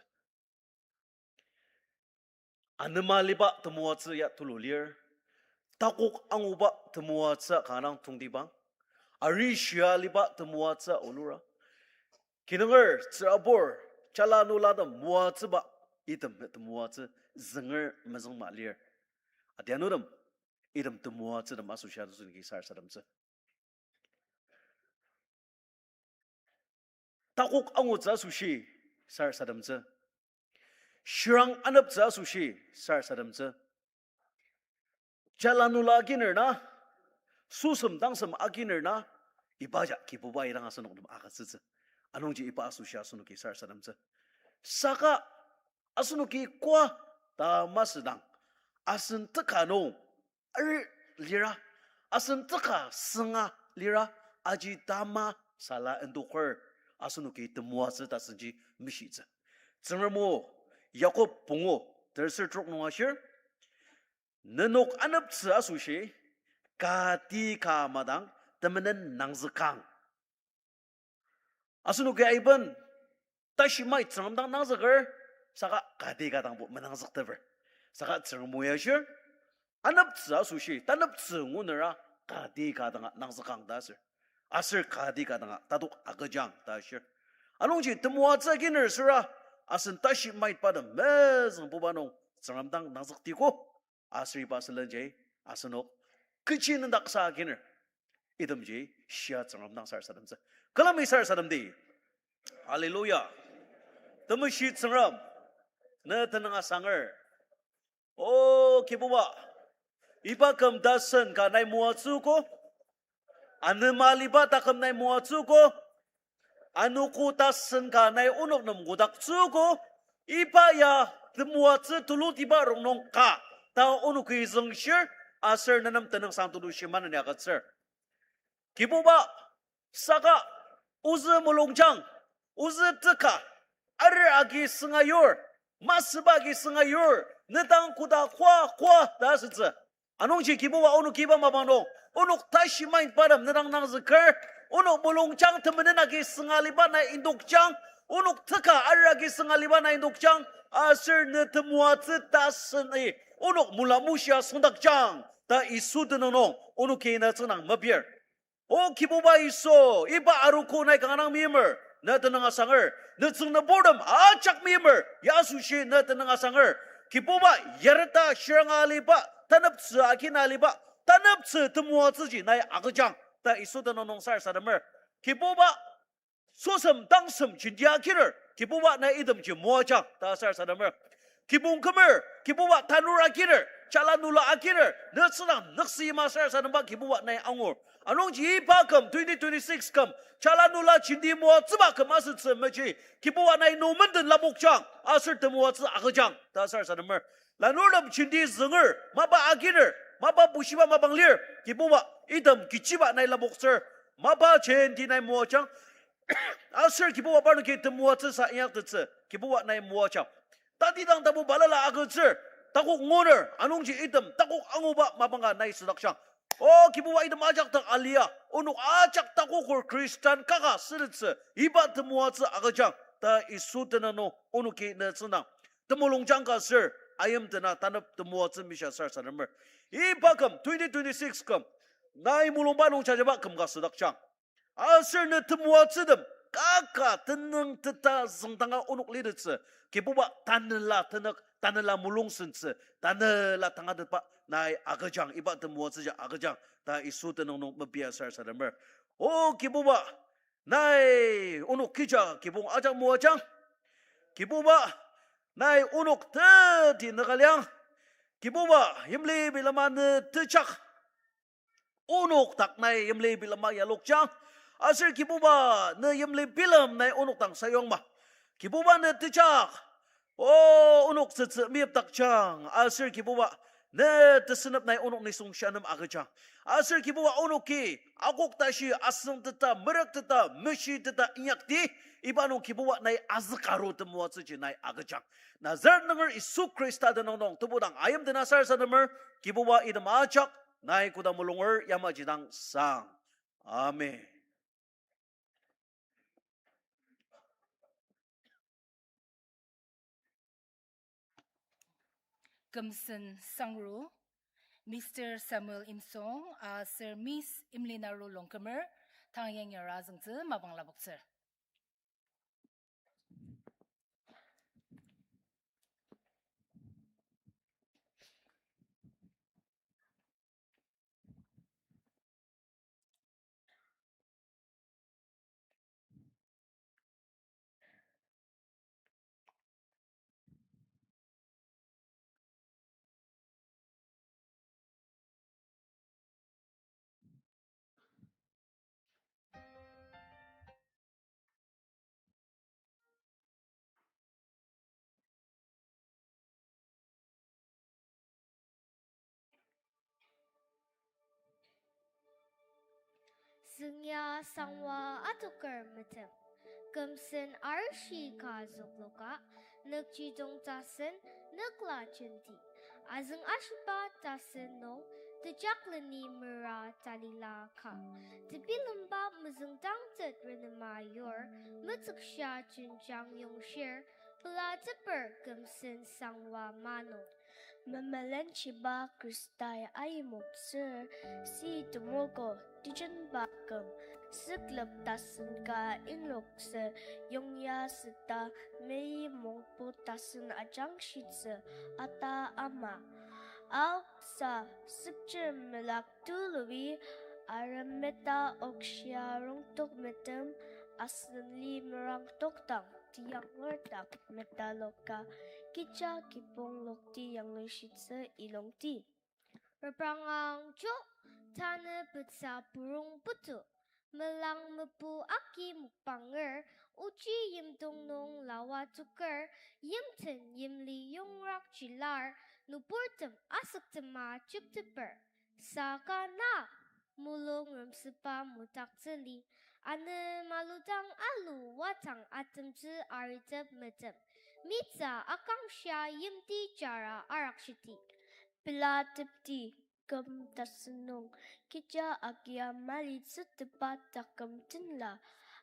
Anema aliba temoatsü ya tulu lir. Takok anguba temoatsü kanga tongtibang. Arishia aliba temoatsü olura. Kinunger, tsürabur, jala nulatem moatsüba, item temoatsü zünger mezüngma lir. Adianutem, item temoatsütem asoshi asenoki sarasademtsü. Takok angutsü asoshi sarasademtsü. Shirang aneptsü asoshi sarasademtsü. Jala nula aginer na, süsem tangsem aginer na, ibaji Kibuba idang asenok nem agütsütsü. Anungji iba asoshi asenoki sarasademtsü. Saka asenoki koa ta masüdang, asen teka nung ari lira, asen teka sünga lira, aji tama sala endoker, asenoki temoatsü tasenji mishitsü. Tsüngrem o, Yakob pungu, terser trok nung ashir, nenok aneptsü asoshi, kati ka madang temenen nangzükang. Asenoki aiben, tashi mait Tsüngrem dang nangzüker, saka kati ka dangbo menangzükteper. Saka Tsüngrem o ya shir, aneptsü asoshi, taneptsü ngunera kati ka danga nangzükang ta asür. Aser kati ka danga tatok agüjang ta ashir. Anungji temoatsü aginer süra, asen tashi maitba tem mezüngbuba nung Tsüngrem dang nangzüktiko. Aser iba sülenji, asenok kechi nendaksa aginer. Itemji shia Tsüngrem dang sarasademtsü. Külemi sarasademdi. Hallelujah. Temeshi Tsüngrem, ne tenüng asanger. O Kibuba, iba küm tasen ka nai moatsüogo. Anema aliba taküm nai moatsüogo, anogo tasen ka nai onok nem kodaktsüogo, iba ya temoatsü tulutiba rongnung ka ta onoki züngshir, aser nenem tenüngsang tulu shimana ni agütsür. Kibuba, saka ozü mulungjang, ozü teka, arur agi sünga yur, masüba agi sünga yur, nedang koda koa koa ta asütsü. Anungji Kibuba onok iba mapang nung, onok tashi mind bottom nedang nangzüker, onok mulungjang temenen agi sünga aliba nai indokjang, onok teka arur agi sünga aliba nai indokjang, aser ne temoatsü taseni, onok mulamushia süngdakjang ta Yisu tenüng nung onoki ne tsüngdang mepir. O Kibuba Yisu, iba arogo nai kanga dang meimer, ne tenüng asanger, ne tsüngda burtem ajak meimer, ya asoshi ne tenüng asanger. Kibuba yareta shiranga aliba, taneptsü akina aliba, taneptsü temoatsüji nai agüjang ta Yisu tenüng nung sarasademer. Kibuba, sosem tangsem jenti akiner, Kibuba nai itemji moajang ta sarasademer. Kibong kümer, Kibuba tanur akiner, jala nula akiner, ne tsüngdang nüksü ima sarasademba Kibuba nai angur. Anungji iba küm twenty twenty-six küm, jala nula jenti moatsüba küm asütsü meji, Kibuba nai nung menden lapokjang, aser temoatsü agüjang ta sarasademer. Lanurtem jenti zünger, mapa akiner, mapa bushiba mapang lir, Kibuba, item kechiba nai lapoktsür, mapa jenti nai moajang, aser Kibuba parnoki temoatsüsa inyaktettsü, Kibuba nai moajang. Tatidang tapu balala agütsür, takok nguner, anungji item takok anguba mapanga nai südakjang. O Kibuba item ajak dak alia, onok ajak takoker Khristan kaka sütettsü, iba temoatsü agüjang, ta Yisu tenüng nung onoki ne tsüngdang temulungjang ka sür, ayimdena tanep temoatsü mishia sarasademer. Iba küm twenty twenty-six küm, nai mulungba nung jajaba küm ka südakjang. Aser ne temoatsütem kaka tenüng teta züngdanga onok litettsü, Kibuba tanela tenük, tanela mulung sentsü, tanela tangatetba nai agüjang, iba temoatsüji agüjang ta Yisu tenüng nung mepia sarasademer. O Kibuba, nai onok kecha kibong ajak moajang. Kibuba, nai onok teti nükaliang. Kibuba, yimli bilema ne tejak. Onok dak nai yimli bilema yalokjang. Aser Kibuba, ne yimli bilem nai onok dang sayongma. Kibuba ne tejak. O, onok tsütsü meyipdakjang. Aser Kibuba, ne tesünep nai onok nisung sha nem agüjang. Aser Kibuba onoki, akok tashi asüngteta, merükteta, meshiteta inyakdi, iba nung Kibuba nai azükaru temoatsüji nai agüjang. Nazaret nunger Yisu Khrista tenüng nung tebudang ayimdena sarasademer, Kibuba item ajak, nai koda mulunger yamaji dang sang. Amen. Kümsen sangru, Mister Samuel Imsong, aser Miss Imlinaru Longkümer, tang yangyara azüngtsü mapang lapoktsür. Züngya sangwa atoker metem. Kümsen arishi ka zükloka, nükjidong tasen nükla jenti. Azüng ashiba tasen nung, tejakleni mera talila ka. Tebilemba mezüngdangtet renema yur, metsükshia jenjang yongshir, pelateper kümsen sangwa mano. Memelenchiba Khristai ayimoktsür, si temogo tejenba küm, süklep tasen ka inloktsü, yongya süta meimongpo tasen ajangshitsü, ata ama. Aoksa sükchir melak tulubi, arem meta okshia rongtok metem, asen li merangtokdang tiyanglur dak metaloka, kecha kibong lokti yanglushitsü ilongti. Reprangang cho, tanü petsa purong putu. Melang mepu agi mokbanger, ochi yimdong nung lawa toker, yimten yimli yongrak jilar, nüburtem asüktema jükteper. Saka na, mulung remsüba motaktsüli, anü maludang alu watang atemtsü aritep metem. Mitsa akangshia yimti jara arakshiti. Pela tepti, küm tasen nung, kecha agia malitsü tepa taküm tenla,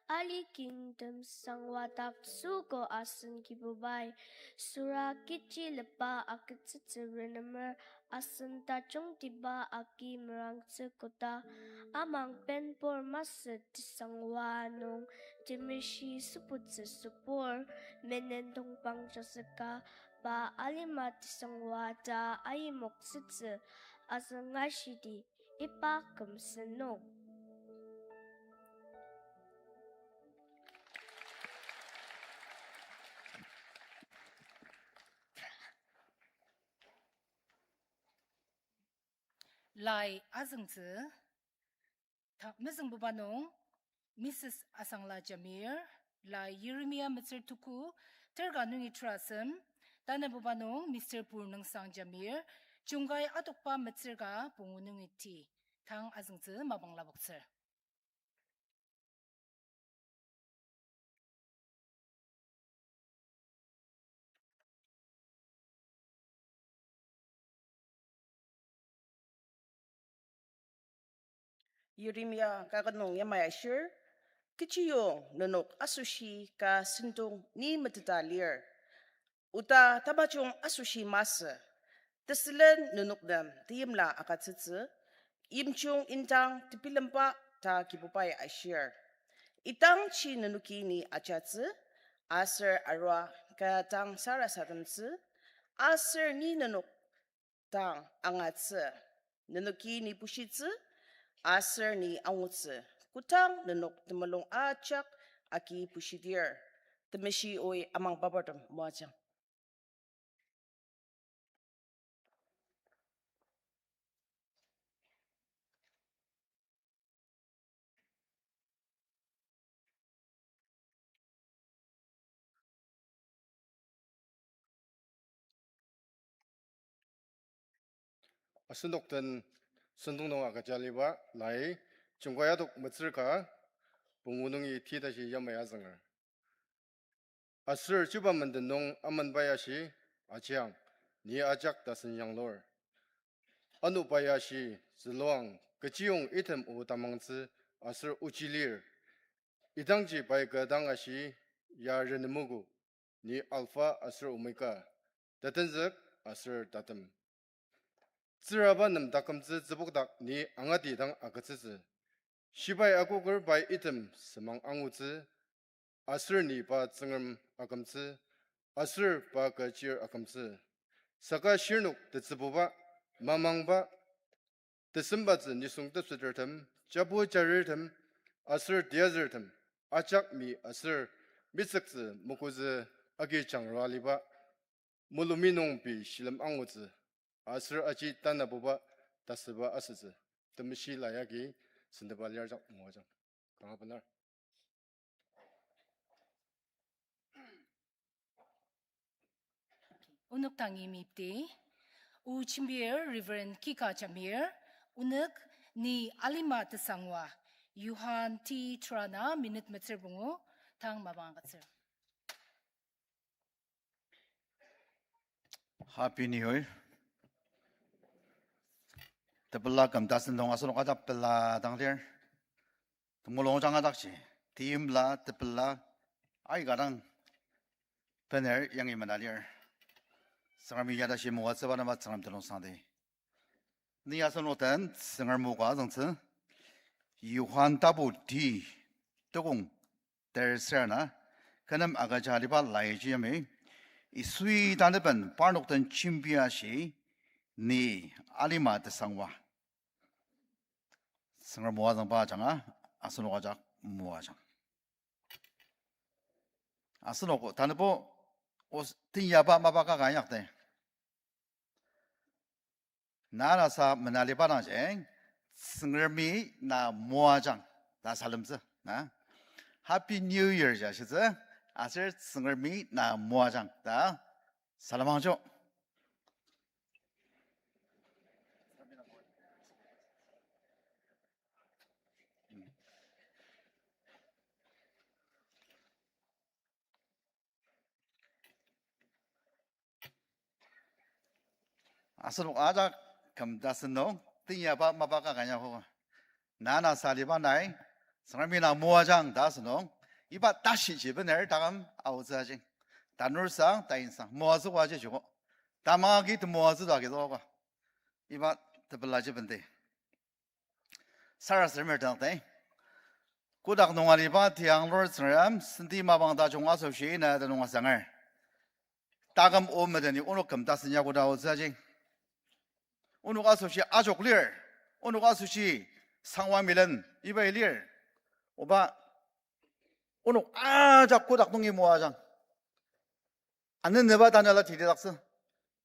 ali kingtem sangwa dak süko asen Kibubai, sura kechi lepa agütsütsü renemer, asen tajungtiba agi merangtsü koda, amang penpur masü tesangwa nung, temeshi süputsü süpur, menen tongpang jasüka, pa alima tesangwa ta ayimoktsütsü, azüngashidi, iba kümsü nung. Lai azüngtsü, ta mezüngbuba nung, Missus Asangla Jamir, lai Yeremia metsür tuku, terka nungi terasem, tanübuba nung Mister Purnengsang Jamir, Jungkai atokba metsür ka pungu nungi ti, tang azüngtsü mapang lapoktsür. Yeremia kaket nung yamai ashir, kechiyong nenok asoshi ka sentong ni meteta lir. Oda tamajung asoshi masü, tesülen nenok nem teimla agütsütsü, yimjung indang tebilemba ta Kibubai ashir. Idangji nenoki ni ajatsü, aser arua kü dang sarasademtsü, aser ni nenok dang angatsü. Nenoki ni bushitsü, aser ni angutsü. Kodang nenok temulung ajak agi bushidir, temeshi oi amangbabartem moajang. Asenok den sentong nung agüja aliba lai Jungkai atok metsür ka pungu nungi ti tashi yamai azünger. Aser chuba menden nung amenba ya shi, ajiang, ni ajak tasen yanglur. Anuba ya shi, züluang, kechiyong item o tamangtsü, aser ochi lir. Idangji pai kü dang ashi, ya renemogo, ni Alpha aser Omega, tetenzük aser tatem. Tsüraba nem takümtsü tsübokdak ni angati dang agütsütsü. Shibai akoker pai item semang angutsü, aser ni pa Tsüngrem akümtsü, aser pa kü chir akümtsü. Saka shirnok tetsübuba, mamangba, tesembatsü nisung tepsetertem, jabu jarirtem, aser tiyazürtem, ajak mi aser mitsüktsü mokotsü agi jangrua aliba, mulumi nung pei shilem angutsü, aser aji tanabuba tasüba asütsü, temeshi lai agi sentepa lir ajak moajang. Kanga benar. Onok dangi meyipdi, o jembir Reverend Kika Jamir, onok ni alima tesangwa, Johan T. Trana, minute metsür pungu, tang mapang agütsür. Happy New Year. Tepela küm tasen nung asenok ajak pela dang lir. Temulung ajang ajakji, teimla, tepela, aika dang bener yangi mena lir. Tsüngremi ya tashi moatsüba nem Tsüngrem tenüngsangdi. Ni asenok den Tsüngrem moka azüngtsü, Johan tapu ti, tukong ter ser na, kü nem agüja aliba laiji yamai, Yisui tanaben parnok den jembia shi, ni alima tesangwa. Tsüngrem moazüngba ajanga, asenok ajak moajang. Asenok tanübo os-, teinyaba mapa kaka inyakdi. Nanasa menaliba dangji, Tsüngremi na moajang ta salemtsü, na. Happy New Year ji ashitsü, aser Tsüngremi na moajang ta salem angjo. Asenok ajak küm tasen nung, teinyaba mapa ka kanya ko. Nana saliba nai, Tsüngremi na moajang ta asen nung, iba tashi ji bener taküm aotsü ajing. Tanur sang, tain sang, moatsü wa ji joko. Tamang agi temoatsü ta agi zoko. Iba tepela ji benti. Sarasademer dang tai. Kotak nung aliba tianglur Tsüngrem, senti mapang tajung asoshi na tenüng asanger. Taküm o meteni onok küm tasen ya koda aotsü ajing. Onok asoshi ajok lir, onok asoshi sangwa milen iba lir. Oba onok ajak kotak nungi moajang. Aneneba tanela tididaktsü.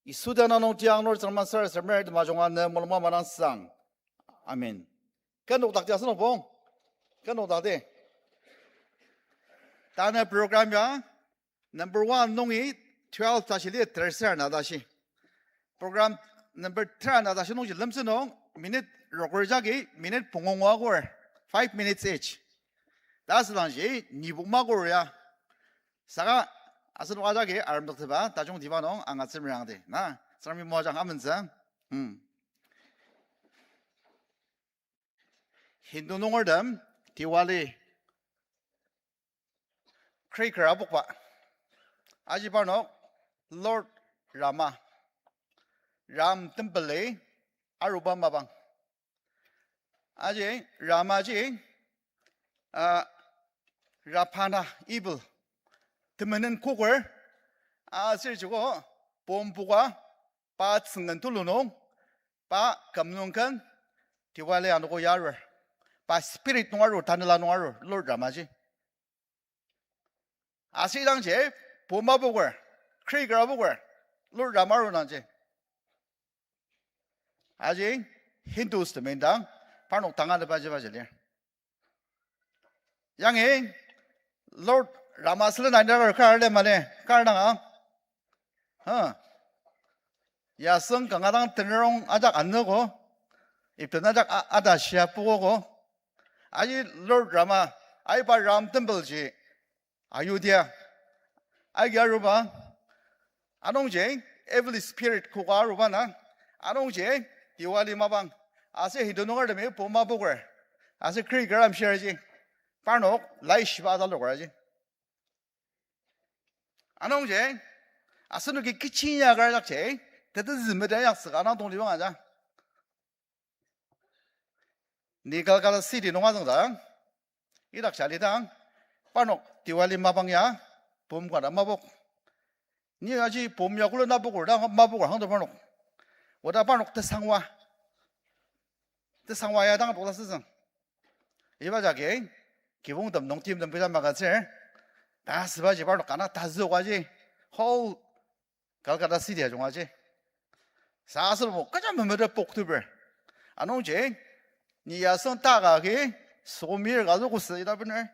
Yisu tenüng nung tianglur Tsüngrem sarasademer temajunga ne mulungba manang sang. Amen. Ken nokdak ti asenok pong. Ken nokdak ti. Tanü program ya number one nungi twelve tashi lir, terser na tashi. Program number ten na tashi nungji lemsü nung minute roker jagi minute pungu ngua agur, five minutes each. Ta asüdangji nibok makur ya. Saka asenok ajaki aremdoktsüba tajungtiba nung angatsü merangdi. Na, Tsüngremi moajang amentsü. Hmm. Hindu nungertem Diwali cracker apokba. Aji parnok Lord Rama, Ram temple-i aruba mapang. Aji Ramaji, ah, Ravana, evil, temenen koker, aser joko bomb poka, pa tsüngen tulu nung, pa küm nung ken, Diwali anogo ya arur. Pa spirit nung arur, tanela nung arur, Lord Ramaji. Aser idangji, bomb apoker, cracker apoker, Lord Rama arur nangji. Aji Hindus tem indang, parnok tangatetbaji baji lir. Yangi Lord Rama sülen anir kar le mali, kar danga. Ha. Yasüng kanga dang tenerong ajak anogo, ipten ajak a-, ata shia pugogo. Aji Lord Rama, aiba Ram temple ji Ayodhya agi aruba. Anungji evil spirit koka aruba na. Anungji Diwali mapang, aser Hindu nungertemi bomb apoker, aser cracker amshiraji, parnok laishiba ataloker aji. Anungji asenoki kechi inyaka ajakji, tetezü meta inyaktsüka nang tongtibang aja. Ni Kolkata city nung azüngdang, idak jali dang, parnok Diwali mapang ya bomb ka ta mapok. Ni aji bomb ya kulu napoker dang mapoker hangdo parnok. Oda parnok tesangwa, tesangwa ya dang tokla süzüng. Iba jagi kibongtem nung timtem kecha magütsür, ta sübaji parnok kana tazü okaji, whole Kolkata city ajung aji. Sa asübo kecha memete poktuber. Anungji, ni yasüng taka agi, sokomir ka zükotsü ita bener.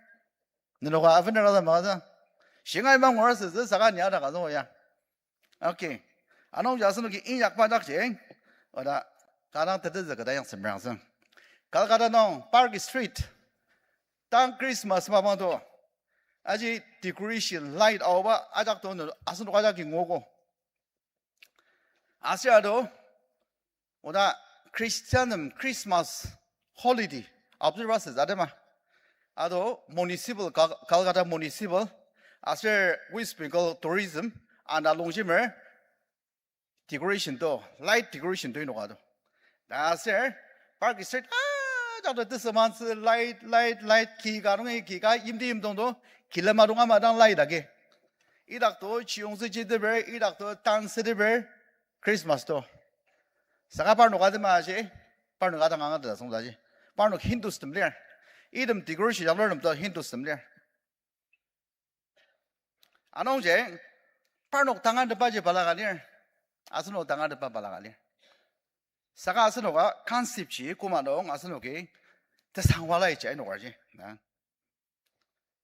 Nenoka avener ata magütsü. Shingai mangur asütsü saka ni ata ka züko ya. Okay. Anungji asenoki inyakba dakji, oda kanga dang tetezü keta yangtsü merangtsü. Kolkata nung Park Street, tang Christmas mapang to, aji decoration light aoba ajak to, asenok ajaki nguogo. Aser ado, oda Christiantem Christmas holiday observe asütsü atema. Ado municipal, Kal-, Kolkata municipal, aser West Bengal tourism, ana longjemer decoration to, light decoration to inoka to. Ta aser, Park Street ajak to tesümantsü light, light, light, ki ka nungi ki ka yimti yimdong to, kilema dong ama dang light agi. Idak to chiyongtsü jiteper, idak to dance teper, Christmas to. Saka parnok atema aji, parnok atang angatet asüngdaji. Parnok Hindus tem lir. Item decoration yanglur tem to Hindus tem lir. Anungji, parnok tangatetbaji balaka lir. Asenok tangatetba balaka lir. Saka asenoka concept ji koma nung asenoki tesangwa laiji inokerji. Na.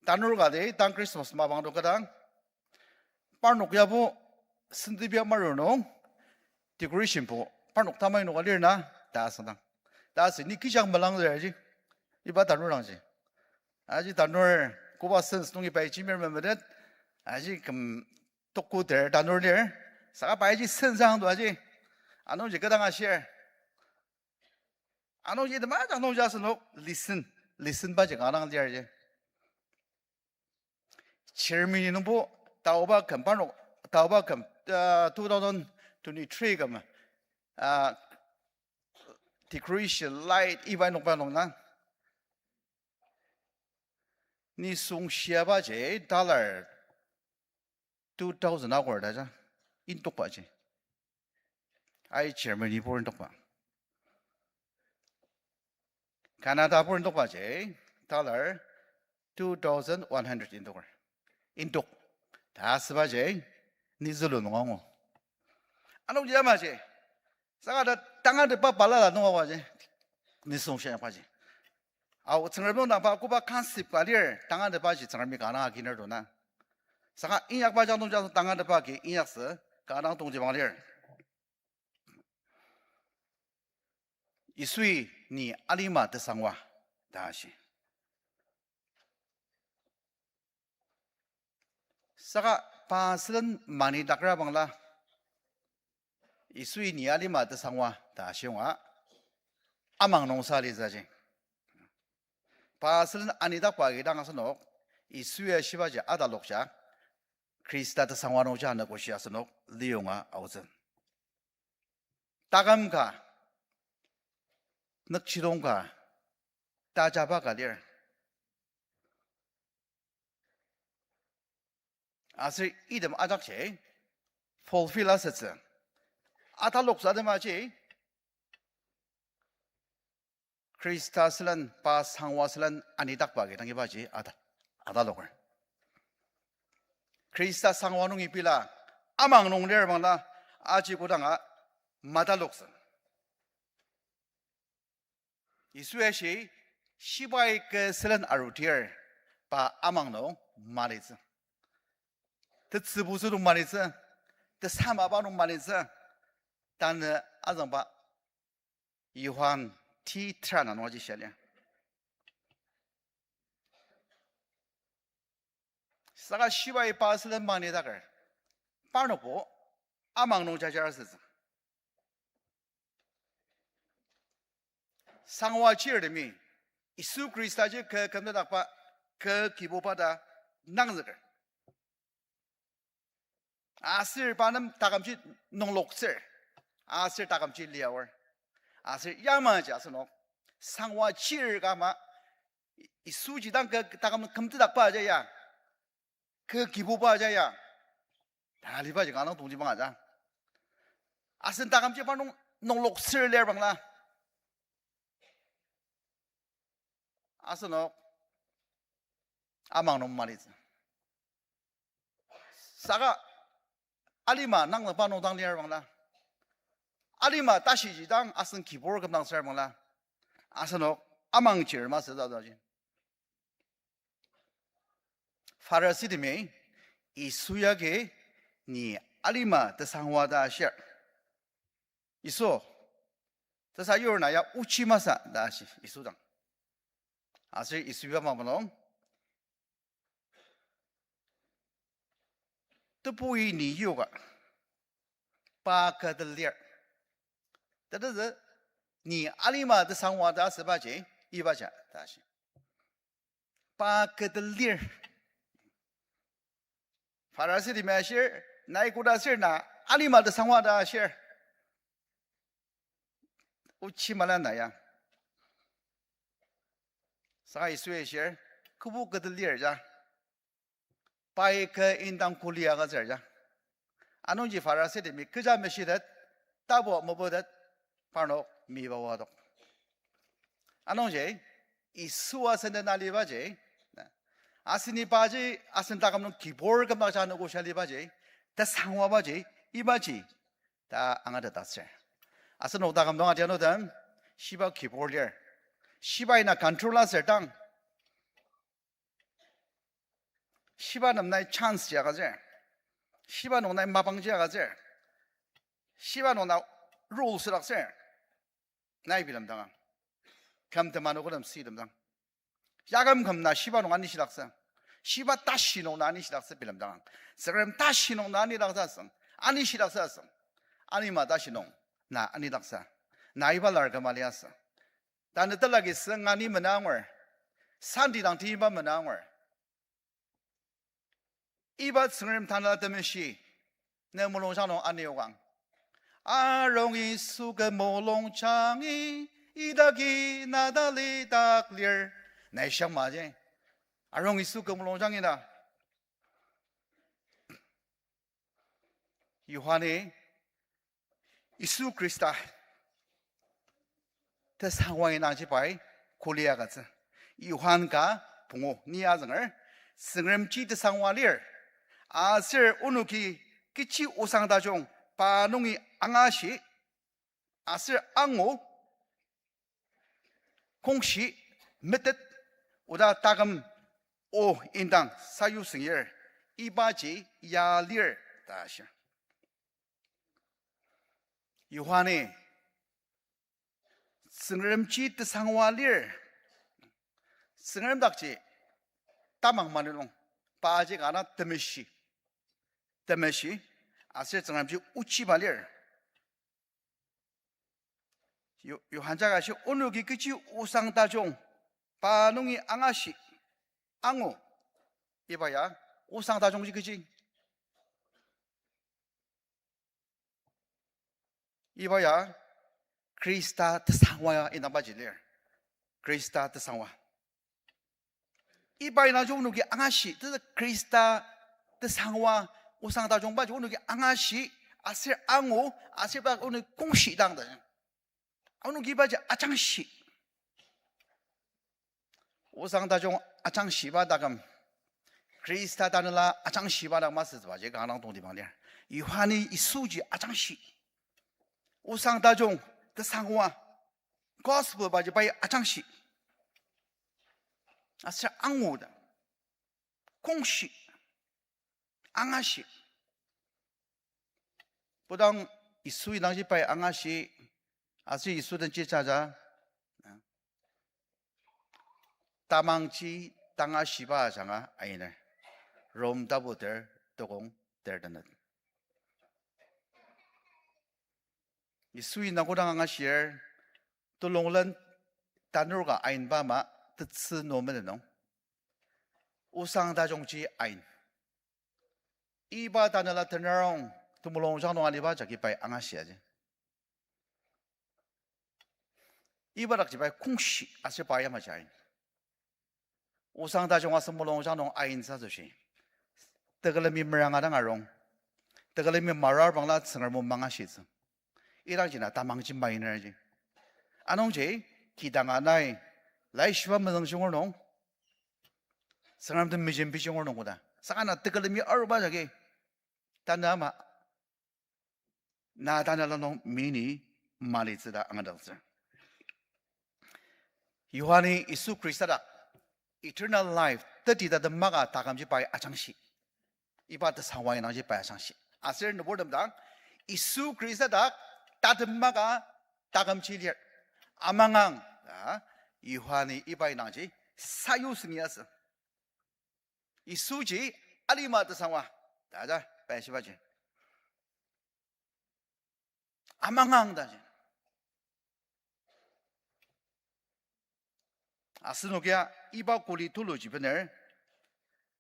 Tanur kati tang Christmas mapang to kadang. Parnok yabo sentibia maru nung decoration bo parnok tamai noka lir na ta asüngdang. Ta asü ni kijang melangzürji. Iba tanur dangji. Aji tanur koba sense nungi pai jimir memetet. Aji küm toku ter tanur lir. Saka pai ji sense ang to aji. Anungji kadang ashir. Anungji item ajak nungji asenok listen, listen baji kanga dang liarji. Germany nungbo taoba küm parnok, taoba küm, uh, two thousand twenty-three küm, uh, decoration light iba nokba nung na. Nisung shiabaji dollar two thousand akur ta ja. Intokbaji. Ai Germany bor intokba. Canada bor intokbaji, dollar two thousand one hundred intoker. Intok. Ta asübaji, ni zülu nung angu. Anungji yamaji. Saka ta tangatetba balala nung awaji. Nisung shiabaji. Ao Tsüngrem nung dangba koba concept ka lir, tangatetbaji Tsüngremi kanga aginer to na. Saka inyakba jang nungji asenok tangatetba agi inyaktsü, kanga dang tongtibang lir. Yisui ni alima tesangwa ta ashi. Saka pa sülen manidakra bangla, Yisui ni alima tesangwa ta ashiyonga, amang nungsa litsüji. Pa sülen anidakba agi dang asenok, Yisui ashibaji atalokja, Khrista tesangwa nungji anogo shi asenok liyonga aotsü. Taküm ka, nükjidong ka, tajaba ka lir. Aser item ajakji fulfill asütsü. Ataloktsü atemaji Khrista sülen, pa sangwa sülen anidakba agi dang ibaji ata, ataloker. Khrista sangwa nungi pila amang nung lir bangla aji kodanga mataloktsü. Yisui ashi, shibai kü sülen arudir, pa amang nung malitsü. Tetsübutsü nung malitsü, tesamaba nung malitsü, tanü azüngba Johan ti tera na nung aji shia lir. Saka shibai pa sülen manidaker, parnokbo amang nung jajar asütsü. Sangwa chirtemi, Yisu Khristaji kü kümtetdakba, kü Kibuba ta nangzüker. Aser pa nem takümji nungloktsür, aser takümji liaor. Aser yamaji asenok, sangwa chir ka ama, Yisuji dang kü taküm kümtetdakba aja ya, kü Kibuba aja ya, ta alibaji kanga dang tongtibang aja. Asen takümji parnok nungloktsür lir bangla, asenok amang nung malitsü. Saka alima nangzükba nung dang lir bangla, alima tashiji dang asen kibur kümdang sür bangla, asenok amang chir masü ta aji. Phariseetemi Yisu yagi ni alima tesangwa ta ashir. Yisu, tesa yur na ya ochi masü ta ashi Yisu dang. Aser Yisu ya mapang nung, tebui ni yoka, pa kü telir. Tetezü, ni alima tesangwa ta asübaji, ibaji ta ashi. Pa kü telir. Phariseetemi ashir, nai koda sür na alima tesangwa ta ashir. Ochi mala na ya. Saka Yisui ashir, kübu kü telir ja, pai kü indang kuli agütsür ja. Anungji Phariseetemi kecha meshitet, tapu meputet, parnok miba wadok. Anungji, Yisu asen den alibaji, aseni paji asen taküm nung kibur kümdaktsü anogo shia alibaji, tesangwabaji, ibaji ta angatet aser. Asenok taküm dang adianutem, shiba kibur lir. Shibai na control aser dang. Shiba nem nai chance ji agütsür. Shiba nung nai mapang ji agütsür. Shiba nung na rule südaktsür. Nai bilemdang. Küm tema nung kodem si lemdang. Yaküm küm na shiba nung anishidaktsü. Shiba tashi nung na anishidaktsü bilemdang. Tsüngrem tashi nung na anidaktsü asüng. Anishidaktsü asüng. Anima tashi nung na anidaktsü. Na iba lar kümaliasü. Tanü telagi sünga ni menangur. Sandi dang tiba menangur. Iba Tsüngrem Tanela Temeshi, ne mulungjang nung aniyokang. Arung Yisu kü mulungjangi, idaki natali dak lir. Nai shang maji. Arung Yisu kü mulungjangi na. Yohani Yisu Khrista tesangwa indangji pai kuli agütsü. Yohan ka pungu ni azünger, Tsüngremji tesangwa lir. Aser onoki kechi osang tajung pa nungi angashi, aser angu, kongshi, metet, oda taküm o indang sayutsüngir, ibaji ya lir ta shir. Yohani, Tsüngremji tesangwa lir. Tsüngrem dakji tamang manunung, paji kanga temeshi, temeshi, aser Tsüngremji ochiba lir. Yo-, Yohan jaka shi onoki kechi osang tajung pa nungi angashi, angu. Iba ya, osang tajungji kechi. Iba ya Khrista tesangwa ya indangbaji lir. Khrista tesangwa. Iba indangji onoki angashi, tete Khrista tesangwa, osang tajungbaji onoki angashi, aser angu, aser pa onoki kongshi dang ta. Onoki ibaji ajangshi. Osang tajung ajangshiba taküm, Khrista Tanela ajangshiba taküm masütsübaji kanga dang tongtibang lir. Yohani Yisuji ajangshi. Osang tajung tesangwa, gospel baji pai ajangshi. Aser angu ta, kongshi, angashi. Kodang Yisu indangji pai angashi, aser Yisu denji jaja, tamangji tangashiba ajanga ainer. Rom tapu ter, tokong ter tenet. Yisu indang kodang angashir, telonglen tanur ka ainba ama, tetsü nü menen nung, osang tajungji ain. Iba Tanela tenarong temulungjang nung aliba jagi pai angashi aji. Iba dakji pai kongshi aser pa yamaji ain. Osang tajung aser mulungjang nung ainsa asoshi, tekülemi meranga dang arung. Tekülemi marar bangla Tsüngrem o mangashitsü. Idangji na tamangji mainer ji. Anungji, kidang anai, laishiba mezüng jungur nung, Tsüngrem den mejembi jungur nung koda, saka na tekülemi aruba jagi, tanü ama, na Tanela nung mini malitsü ta angadaktsür. Yohani Yisu Khrista dak eternal life, teti tatem maka takümji pai ajangshi. Iba tesangwa indangji pai ajangshi. Aser nüburtem dang, Yisu Khrista dak tatem maka takümji lir. Amangang ta, Yohani iba indangji sayutsüngi asü. Yisuji alima tesangwa ta ja pai shibaji. Amangang ta ji. Asenok ya iba kuli tuluji bener,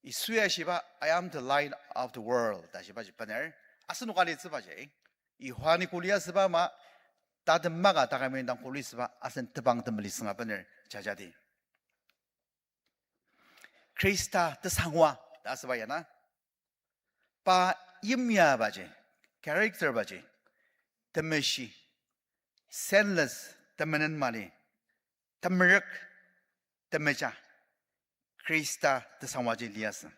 Yisu ya shiba, I am the light of the world ta shibaji bener, asenok alitsübaji, Yohani kuli asüba ama, tatem maka takümi dang kuli süba asen tebang temeli sünga bener jajadi. Khrista tesangwa ta asüba ya na, pa yimyabaji, character baji, temeshi, sinless, temenen mali, temerük, temeja, Khrista tesangwaji liasü.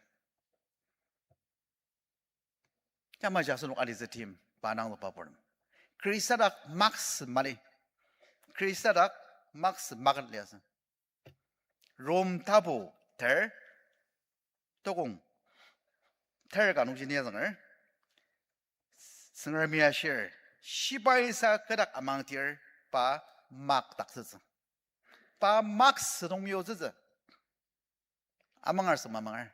Yamaji asenok alitsü tim, pa nangzükba purtem. Khrista dak maksü mali. Khrista dak maksü maket liasü. Rom tapu ter, tokong ter ka nungji ni azünger. Tsüngremi ashir, shibaisa kü dak amangdir pa makdaktsütsü. Pa maksü nung meyutsütsü. Amangar sü mamanger.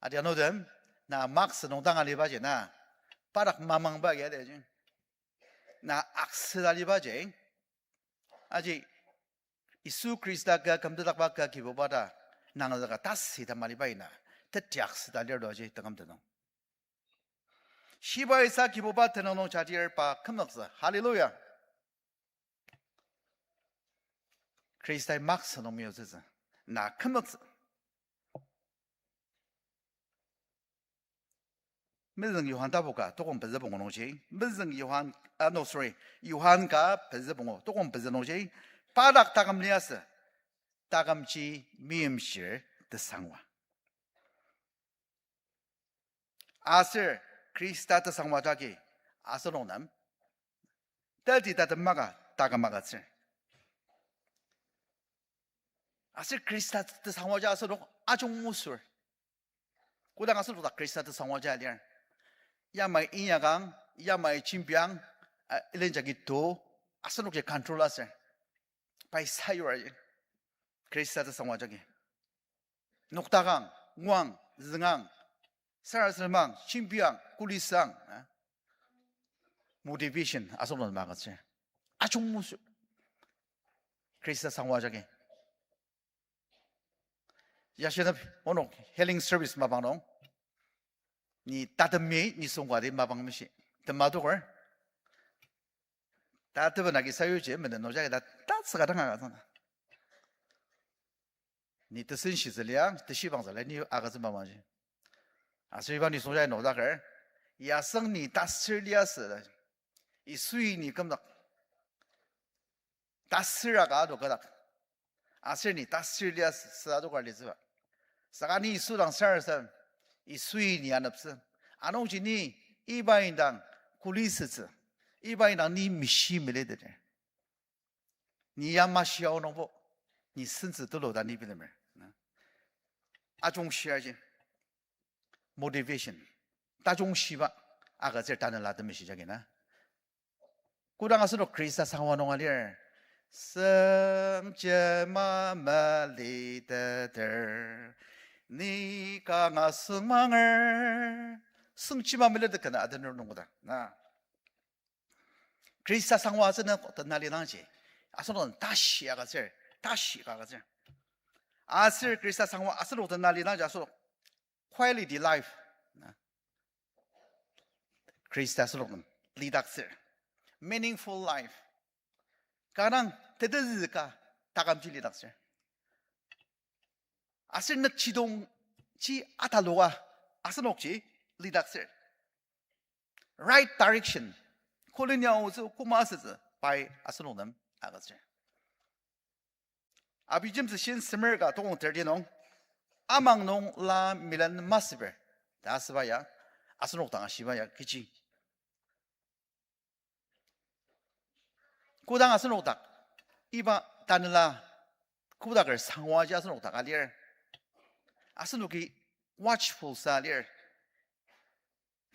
Adi anodem, na maksü nung dang alibaji na, pa dak mamangba agi adi aji. Na aksüta alibaji. Aji, Yisu Khrista kü kümtetdakba kü Kibuba ta, nangzüka tasüta maliba ina, teti aksüta lir to aji tekümtet nung. Shibaisa Kibuba tenüng nung jadir pa kümzüktsü. Hallelujah. Khristai maksü nung meyutsütsü. Na kümzüktsü. Mezüng Johan tapu ka, tokong pezü pungu nungji. Mezüng Johan, ah, no, sorry. Johan ka pezü pungu, tokong pezü nungji. Pa dak taküm liasü. Takümji meimchir tesangwa. Aser Khrista tesangwa jagi asenok nem teti tatem maka taküm agütsür. Aser Khrista tesangwa ja asenok ajung musür. Kodang asenok dak Khrista tesangwa ja lir, yamai inyakang, yamai jembiang, ah, ilen jagi to, asenok ji control aser pai sayur aji. Khrista tesangwa jagi noktakang, nguang, züngang, sarasademang, jembiang, kulisang, ah, motivation asenok nem agütsür. Ajung musür. Khrista tesangwa jagi. Yashinep onok healing service mapang nung, ni tatemi nisung kati mapang mishi, tema toker. Tatepa nagi sayuji menden nung jagi ta tatsüka dang agütsüna. Ni tesenshitsü liang, teshibangtsü liang, ni agütsü mamaji. Aser iba nisung jagi nokdaker, yasüng ni tasür liasü, Yisui ni kümdak tasür aka adoka dak. Aser ni tasür liasü, süa adoka litsüba. Saka ni Yisu dang sarasadem, Yisui ni aneptsü. Anungji ni iba indang kulisütsü, iba indang ni mishi meleteter. Ni yamashi aonungbo, ni sentsü tulu ta ni bilemer. Ajung shiaji. Motivation. Tajung shiba agütsür tanela temeshi jagi na. Kodang asenok Khrista sangwa nung alir, sengjema meliteter, ni kanga süngmanger, sengjema melitet kena adenur nungkoda na. Khrista sangwa asenok tena lidangji, asenok tashi agütsür, tashi ka agütsür. Aser Khrista sangwa asenok tena lidangji asenok quality life, na, Khrista asenok nem lidaktsür. Meaningful life. Kanga tetezüka takümji lidaktsür. Aser nükjidongji atalua asenokji lidaktsür. Right direction. Koleni aotsü koma asütsü pai asenok nem agütsür. Abijemtsü shin semer ka tokong thirty nung, amang nung la milen masüper ta asüba ya, asenok dang ashiba ya kechi. Kodang asenok dak iba tanela kodaker sangwaji asenok dak alir, asenoki watchful sa lir,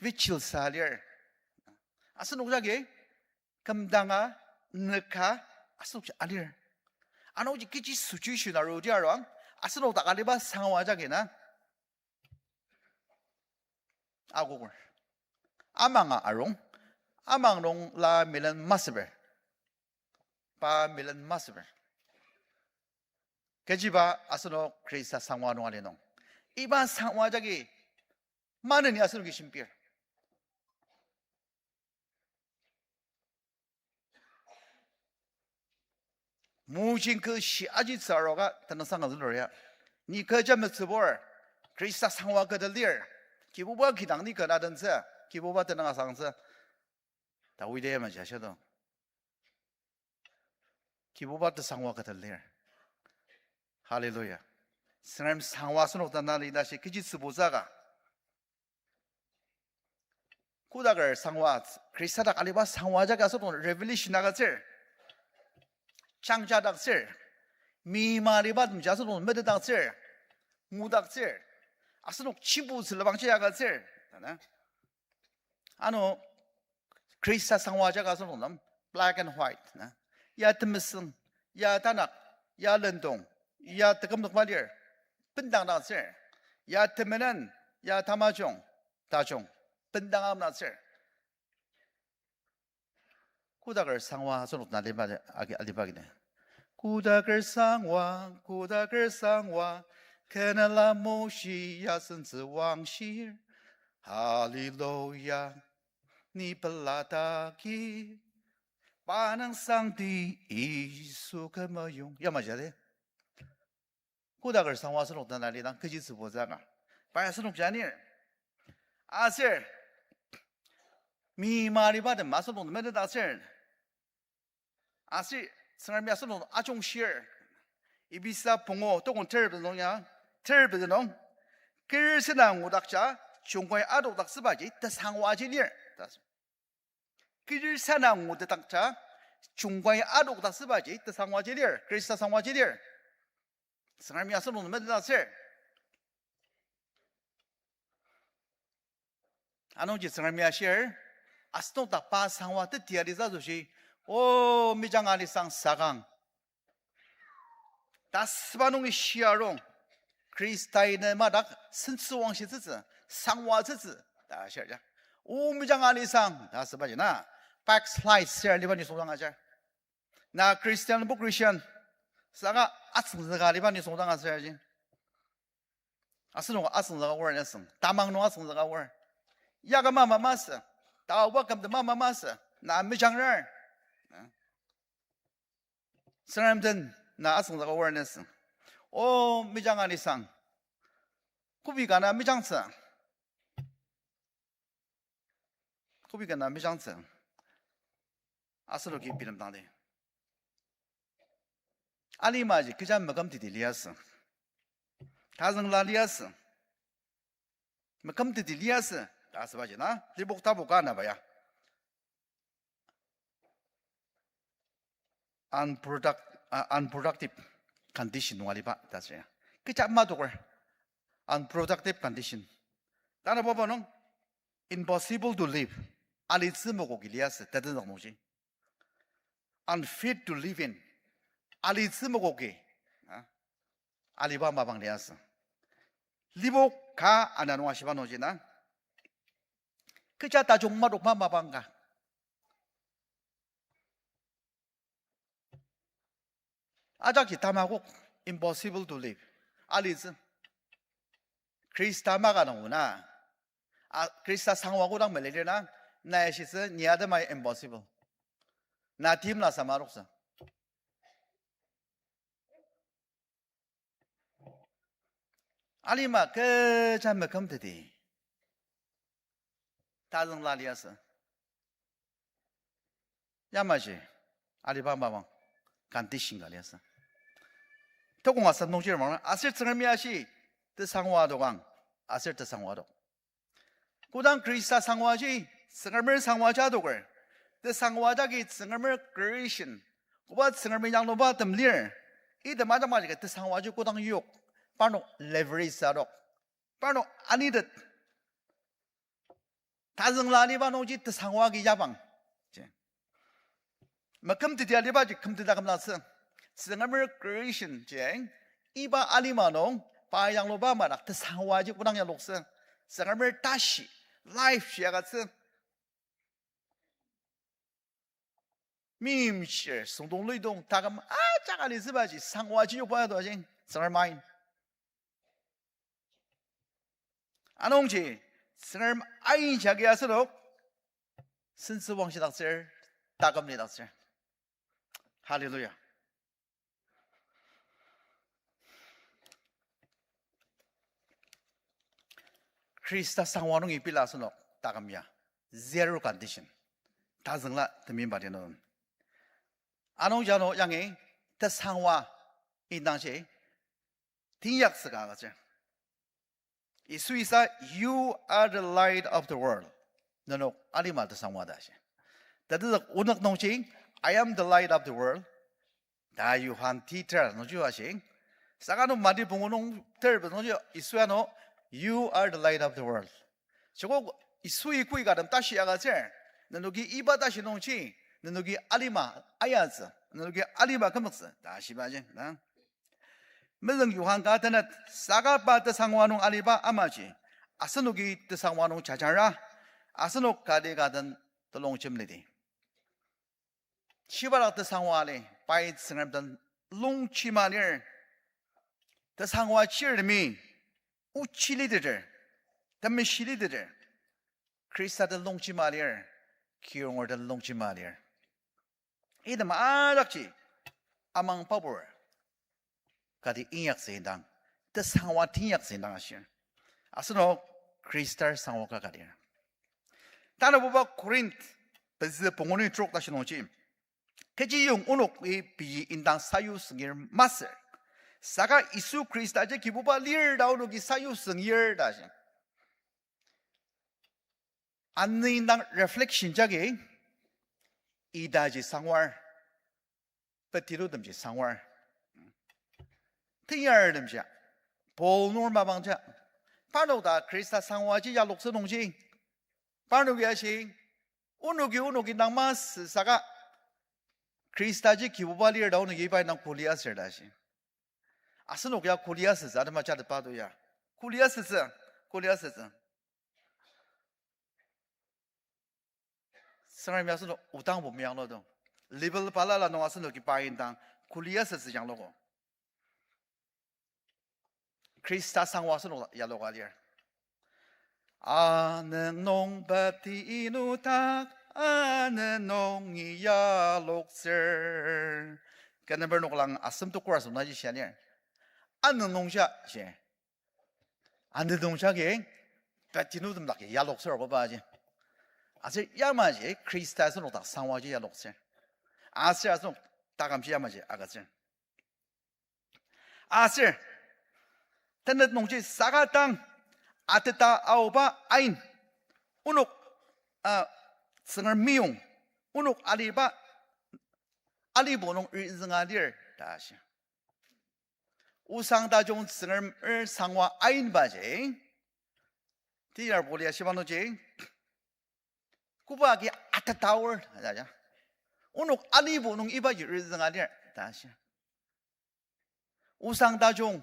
vigil sa lir. Asenok jagi kümdanga, nüka, asenokji alir. Anungji kechi situation arudi aruang, asenok dak aliba sangwa jagi na akoker. Amanga arung, amang nung la milen masüper. Pa milen masüper. Kechiba asenok Khrista sangwa nung ali nung, iba sangwa jagi maneni asenoki shimpir. Mojing kü shi ajitsü aroka tenüngsang azülur ya. Ni kecha metsübur, Khrista sangwa kü telir, Kibuba kidang ni kü na dentsü, Kibuba tenüng asangtsü. Dawidi yamaji ashido. Kibuba tesangwa kü telir. Hallelujah. Tsüngrem sangwa asenok dang na lila shi kechi tsübutsü ka. Kodaker sangwa, Khrista dak aliba sangwa jagi asenok revelation agütsür. Jangjadaktsür. Mima aliba temji asenok metetdaktsür. Ngudaktsür. Asenok chibu tsülebangji agütsür. Ano, Khrista sangwa jagi asenok nem black and white na. Ya temesüng, ya tanak, ya lendong, ya tekümnok malir, bendangdaktsür. Ya temenen, ya tamajung, tajung, bendang amnaktsür. Kodaker sangwa asenok na aliba, agi, aliba agina. Kodaker sangwa, kodaker sangwa, kenela moshi yasentsü wangshir. Hallelujah, ni pelataki, pa nang sangti Yisu kümeyong. Yamaji de. Kodaker sangwa asenok tanü lidang kechi tsübo zanga. Pa asenok janir. Aser, mima aliba tem asenok metetdaktsür. Aser, Tsüngremi asenok ajungshir. Ephesa pungu, tokong ter pezü nung ya, ter pezü nung. Kir sena ngudakja, jungkai adokdaktsübaji tesangwaji lir. Tas. Kir sena ngudakja, jungkai adokdaktsübaji tesangwaji lir. Khrista sangwaji lir. Tsüngremi asenok metetdaktsür. Anungji Tsüngremi ashir, asenok dak pa sangwa teti alitsü asoshi, o, mejang alisang sakang. Ta süba nungi shia rong, Khrista-i ne madak sentsüwangshitsütsü, sangwatsütsü, ta shia ja. O, mejang alisang, ta sübaji na, backslide sür aliba nisung dang ajar. Na Christian, bu Christian, saka atsüngzüka aliba nisung dang ajar ji. Asenok atsüngzüka aor nisung, tamang nung atsüngzüka aor. Yaka mama masü, taoba kümtem mama masü, na mejangrar. Tsüngrem den na atsüngzüka aor nisung. O, mejang alisang. Kobi ka na mejangtsü. Kobi ka na mejangtsü. Asenoki bilemdang di. Alimaji kecha mekümteti liasü. Tazüngla liasü. Mekümteti liasü. Ta asübaji na, lipok tapu ka na ba ya. Unproduct-, uh, unproductive condition nung aliba ta asür ya. Kecha madoker. Unproductive condition. Tanü baba nung, impossible to live. Alitsü mokoki liasü, tetenzük nungji. Unfit to live in. Alitsü mokoki. Ah, aliba mapang liasü. Lipok ka ana nung ashiba nungji na. Kecha tajung madokba mapang ka. Ajaki tamakok, impossible to live. Alitsü. Khrista maka nung na. A, Khrista sangwa kodang melelir na, na yashitsü, ni atemai impossible. Na timla samaroktsü. Alima kecha mekümteti. Tazüngla liasü. Yamaji, aliba mapang, condition ka liasü. Tokong asem nungji mangla, aser Tsüngremi ashi, tesangwa adokang, aser tesangwa adok. Kodang Khrista sangwaji, Tsüngremer sangwaji adoker, tesangwa jagi Tsüngremer creation, koba Tsüngremi yangluba tem lir, item ajak maji ka tesangwaji kodang yok, parnok leverage adok, parnok anitet. Tazüngla aliba nungji tesangwa agi yabang. Mekümteti alibaji kümteta kümlatsü. Tsüngremer creation ji, iba alima nung, pa yangluba madak tesangwaji kodang yaloktsü. Tsüngremer tashi, life ji agütsü. Meimchir, süngdong luidong, taküm ajak alitsübaji, sangwaji yokba ado ajing, Tsüngrem ain. Anungji, Tsüngrem ain jagi asenok, sentsü wangshidaktsür, taküm lidaktsür. Hallelujah. Khrista sangwa nungi pila asenok taküm ya. Zero condition. Tazüngla temeim pa di nung. Anungji ano yangi tesangwa indangji teinyaktsüka agütsür. Yisuisa, you are the light of the world. Nenok alima tesangwa ta shi. Tatezük onük nungji, I am the light of the world. Ta Johan ti ter nungji ashi. Saka nung Mati pungu nung ter nungji Yisu ano, you are the light of the world. Shiko Yisui kui ka tem tashi agütsür. Nenoki iba tashi nungji, nenoki alima ayatsü, nenoki alima kümzüktsü ta shibaji, na. Mezüng Johan ka tenet, saka pa tesangwa nung aliba amaji, asenoki tesangwa nung jajara, asenok kati ka den telongjem lidi. Shibadak tesangwa ali, pai Tsüngrem den longjema lir. Tesangwa chirtemi, ochi liteter, temeshi liteter, Khrista den longjema lir, kiyonger den longjema lir. Item ajakji amang pabur kati inyaktsü indang, tesangwa tinyaktsü indang ashir. Asenok Khristar sangwa ka kadir. Tanabuba Korinth pezü pungu nung trok tashi nungji, kechiyong onoki pei indang sayu süngir masür, saka Yisu Khristaji Kibuba lir ta onoki sayu süngir ta shi. Ani indang reflection jagi, idaji sangwar, Peterutemji sangwar, teyartemji, Paul nunger mapangja, parnok ta Khrista sangwaji yaloktsü nungji, parnok ya shi, onoki onoki nang masü saka, Khristaji Kibuba lir ta onoki iba indang kuli asür ta shi. Asenok ya kuli asütsü, atema jatepa to ya. Kuli asütsü, kuli asütsü. Tsüngremi asenok odang bo meyangludo. Level balala nung asenoki pai indang kuli asütsü yanglugo. Khrista sangwa asenok yaloka lir. Anüng nung peti inudak, anüng nungi yaloktsür. Ken number noklang asem to chorus naji shia lir. Anüng nungja shi. Anüng nungjagi, peti nutem daki yaloktsür kobaji. Aser yamaji Khrista asenok dak sangwaji yaloktsür. Aser asenok takamji yamaji agütsür. Aser, tenet nungji saka tang ateta aoba ain, onok, a, Tsüngrem meyong, onok aliba, alibo nung rizünga lir ta shi. Osang tajung Tsüngremer sangwa ainbaji, tiyar Paul ya shiba nungji, koba agi ateta aor ta ya. Onok alibo nung ibaji rizünga lir ta shi. Osang tajung,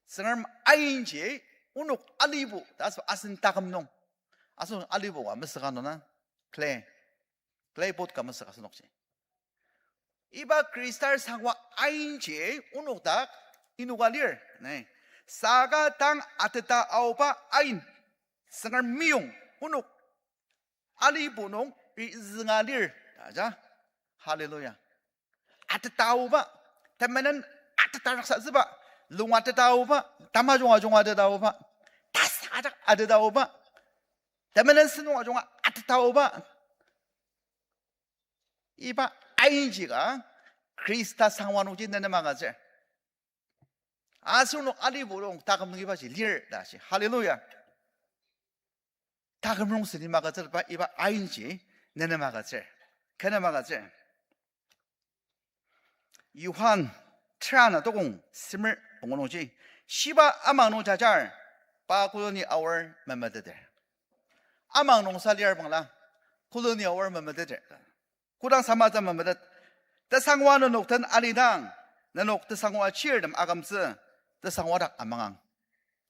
Tsüngrem ainji, onok alibo ta aso asen taküm nung. Asenok alibo ka mesüka nung na, clay, clay pot ka mesüka asenokji. Iba Khristar sangwa ainji onok dak inoka lir, ne. Saka tang ateta aoba ain, Tsüngrem meyong, onok alibo nung rizünga lir ta ja. Hallelujah. Ateta aoba, temenen ateta raksatsüba, lung ateta aoba, tamajung ajung ateta aoba, tasajak ateta aoba, temenen senung ajunga ateta aoba. Iba ainji ka Khrista sangwa nungji nenem agütsür. Aser onok alibo nung taküm nung ibaji lir ta shi. Hallelujah. Taküm nung seni magütsür ba iba ainji nenem agütsür. Kenem agütsür. Johan tera na tokong semer pungu nungji, shiba amang nung jajar, pa koloni aor memeteter. Amang nung sa lir bangla, koloni aor memeteter. Kodang samatsü memetet, tesangwa nenok den alidang, nenok tesangwa chirtem akümtsü, tesangwa dak amangang.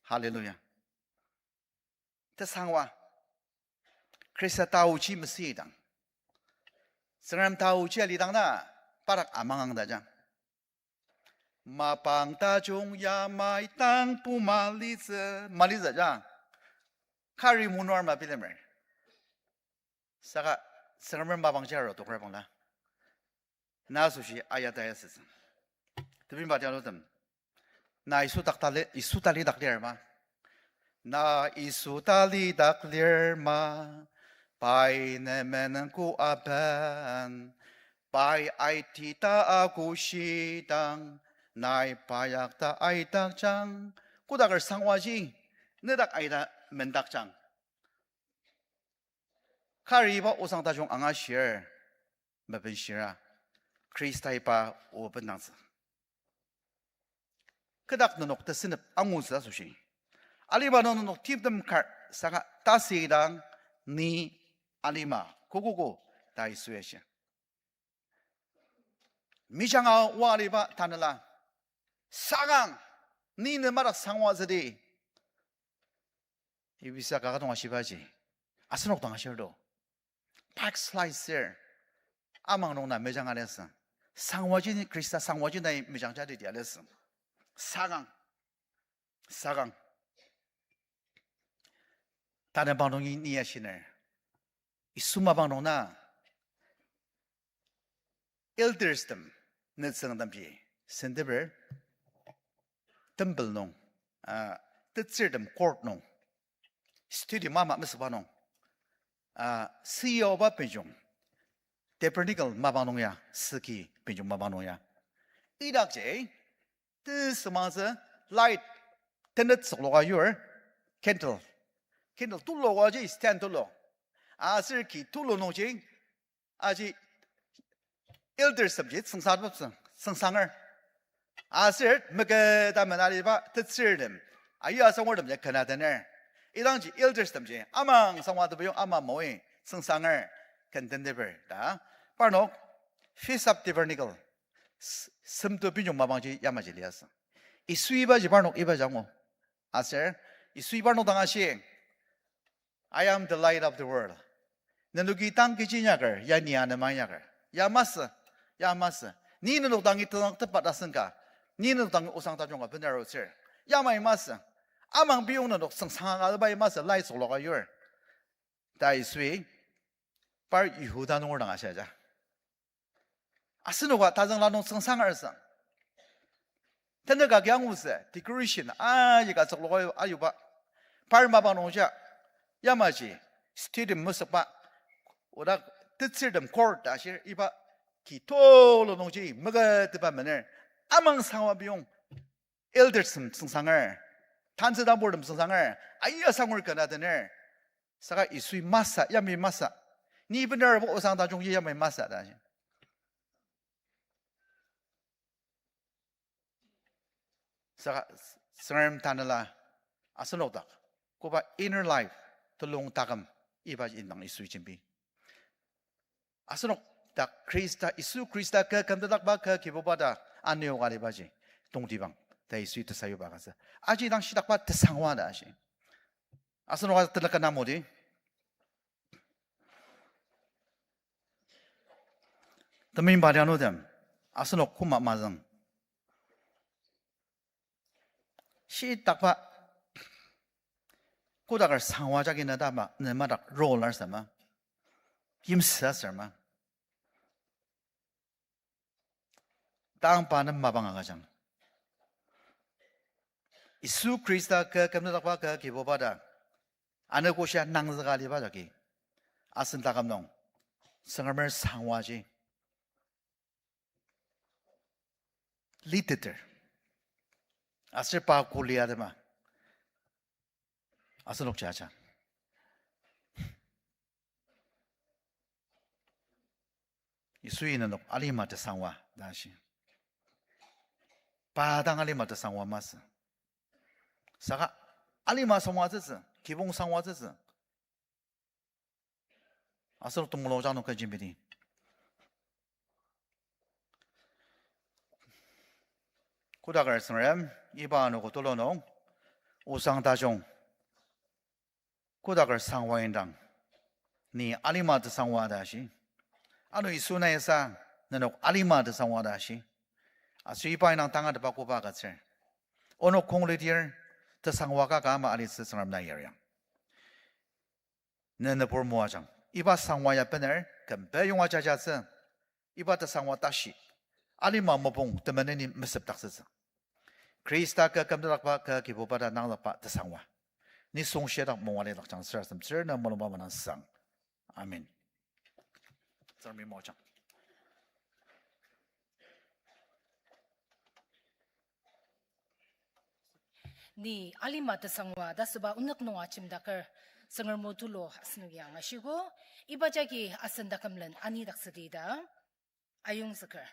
Hallelujah. Tesangwa. Khrista taoji mesüidang, Tsüngrem taoji alidang na, pa dak amangang ta ja. Mapang tajung yamai tangbo malitsü, malitsü ja. Kari munur mabilemer. Saka Tsüngremer mapangji arudokra bangla, na asoshi ayata ya sütsü. Tebimba tianutem, na Yisu dak tali, Yisu tali dak lir ma? Na Yisu tali dak lir ma? Pai ne menenko aben, pai aiti ta akoshidang, nai payak ta aidakjang. Kodaker sangwaji, ne dak aita mendakjang. Kari iba osang tajung angashir, mebenshira, Khrista iba o bendangtsü. Kü dak nenok tesünep angutsü asoshi, alima nung nenok timtem kar saka tasüdang ni alima kokogo ta Yisui ashi. Mijanga oa aliba tanela, sakang, ni ne madak sangwatsüdi. Ibisa kaka dong ashibaji, asenok dang ashir do. Backslide sür. Amang nung na mejang alesü. Sangwaji ni Khrista sangwaji nai mejang jadi di alesü. Sakang. Sakang. Tanü bang nungi ni ashiner. Yisu mapang nung na elders tem, nütsüngtemji senteper temple nung, ah, tetsürtem court nung, study mama mesüba nung, ah, süyaoba benjung, tabernacle mapang nung ya, süki benjung mapang nung ya, idakji tesümangtsü light tenet sükloka yur, candle, candle tulukaji stand tulu, aser ki tulu nungji aji elders temji tsüngsa-, tsüngsanger. Aser meketa menaliba tetsürtem, ayi asangurtem ya kena tener. Idangji elders temji amang sangwa tebiyong ama moi tsüngsanger, ken tenteper ta. Parnok Feast of Tabernacle, s-, semto benjung mapangji yamaji liasü. Yisui ibaji parnok ibaji angu. Aser Yisui parnok dang ashi, I am the light of the world. Nenoki tang kechi inyaker, ya ni anema inyaker. Ya masü, ya masü. Ni nenok dangi tenang tepat asen ka, ni nenok dangi osang tajung ka bener arutsür, yamai masü. Amang biyong nenok tsüngsanga ka bai masü, light sükloka yur. Ta Yisui par Yihuda nunger dang ashiaja. Asenoka tazüngla nung tsüngsangersang, tenük agi angutsü, decoration aika tsükloka ayuba, par mapang nungja, yamaji stadium mesükba, oda tetsürtem court ta ashir, iba ki tulu nungji meketeba mener, amang sangwa biyong elders tem tsüngsanger, tantsü tamburtem tsüngsanger, aia sangur kena tener. Saka Yisui masü, yamai masü. Ni bener bo osang tajungji yamai masü ta. Saka Tsüngrem tanela asenok dak koba inner life, telung taküm, iba indang Yisui jembi. Asenok dak Khrista, Yisu Khrista kü kümtetdakba kü Kibuba ta anoka libaji tongtibang ta Yisui tesayuba agütsü. Aji dang shidakba tesangwa ta ashi. Asenok a tenük ka namodi. Temeimba lianutem, asenok koma mazüng shitakba, kodaker sangwa jagi na tama, ne madak role arsama, yimsü aserma. Tangba nem mapang agüjang. Yisu Khrista kü kümtetdakba kü Kibuba ta anogoshia nangzüka liba jagi, asen taküm nung Tsüngremer sangwaji liteter, aser pa kuli atema asenok jaja. Yisui nenok alima tesangwa ta ashi. Pa dang alima tesangwa masü. Saka alima sangwatsütsü, kibong sangwatsütsü, asenok temulungjang nung ken jembidi. Kodaker Tsüngrem, iba anogo tulu nung osang tajung kodaker sangwa indang, ni alima tesangwa ta ashi. Ano Yisu naisa, nenok alima tesangwa ta ashi. Aser iba indang tangatetba koba agütsür. Onok kong lidir, tesangwa kaka ama alitsü Tsüngrem na yariang. Ne nübur moajang. Iba sangwa ya bener, kümpe yonga jajatsü. Iba tesangwa tashi alima mopung temeneni mesepdaktsütsü. Khrista kü kümtetdakba kü Kibuba ta nangzükba tesangwa, nisung shitak mungwa lidakjang sür asemtsür na mulungba manang sang. Amen. Tsüngremi moajang. Ni alima tesangwa ta süba onük nung ajemdaker, Tsüngrem o tulu asenoki angashiogo, iba jagi asen takümlen anidaktsüdi ta ayongzüker.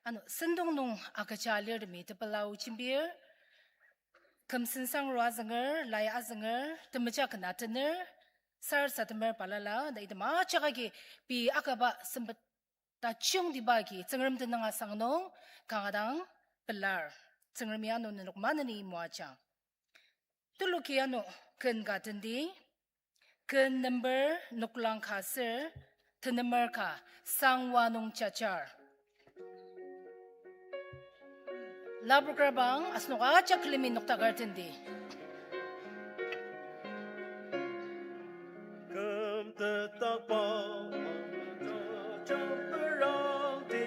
Ano sentong nung agüja alirtemi tepela o jembir, kümsen sangrua azünger, lai azünger, temeja ken atener, sarasademer balala, ta item ajak agi pei akaba sempet tajungtiba agi Tsüngrem tenüng asang nung kanga dang pelar. Tsüngremi ano nenok maneni moajang. Tuluki ano ken ka tenti, ken number noklang ka ser, tenemer ka, Sangwa nung jajar. Lapoker bang asenok ajak külemi noktaker tenti. Kümtetba jamperangti,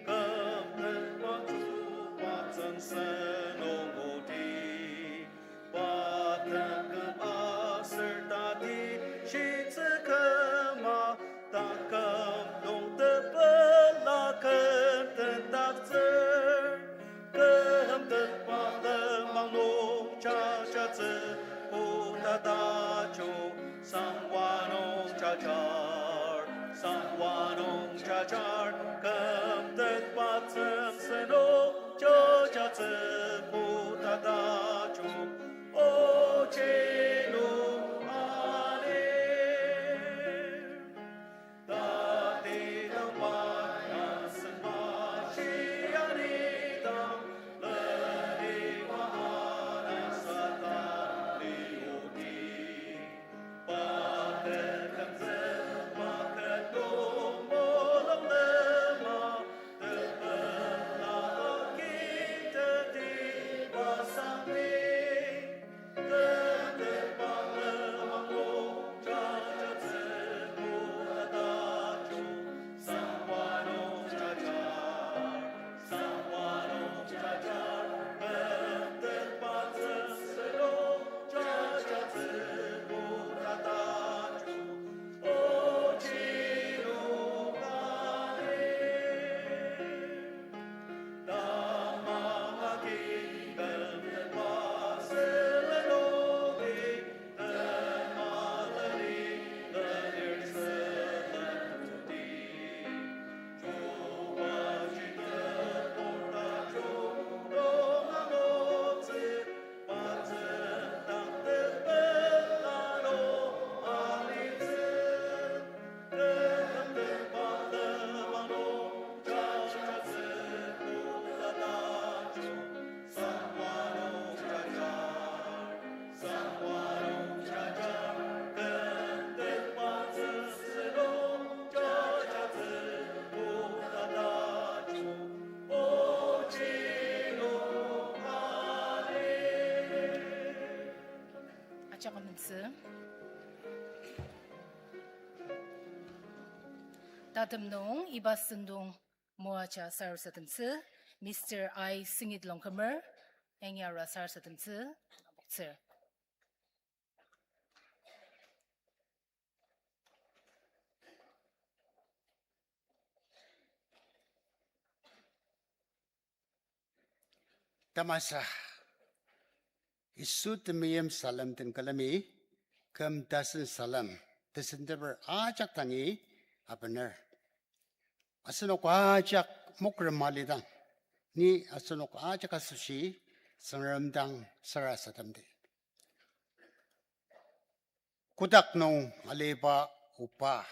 kümtetba tuba tsüngsen ongoti. Pa taküm aser tati shitsü küma, taküm nung tepela kümtetdaktsür. Kümtetba lenmang nung jajatsü koda tajung, Sangwa nung jajar, Sangwa nung jajar, kümtetba tsüngsen nung jajatsü koda tajung, ochi nung alir. Ajak amentsü. Tatem nung iba sentong moaja sarasademtsü, Mister I Singit Longkumer, yangi arua sarasademtsü, aboktsür. Tamasa, Yisu temeim salem den külemi, küm tasen salem, tesenteper ajak dangi abener. Asenok ajak mokrem alidang, ni asenok ajak asoshi Tsüngrem dang sarasademdi. Kotak nung aliba Oba,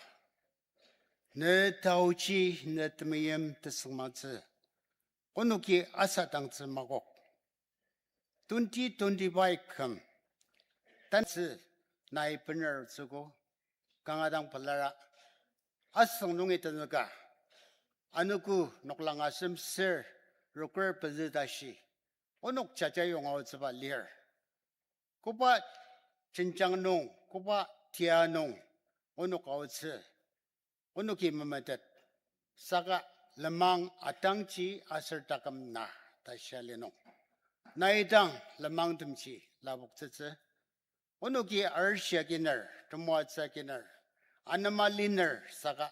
ne taoji ne temeim tesüngmangtsü, onoki asadangtsü makok. Twenty twenty-five küm, tantsü nai bener tsüko, kanga dang pelara, asüng nungi tenüka, anogo noklang asem ser, rokür pezü tashi, onok jaja yonga aotsüba lir. Koba jenjang nung, koba tia nung, onok aotsü, onoki memetet, saka lenmang atangji aser taküm na ta shia li nung, nai dang lenmangtemji lapoktsütsü. Onoki arishi akiner, temoatsü akiner, anema liner saka,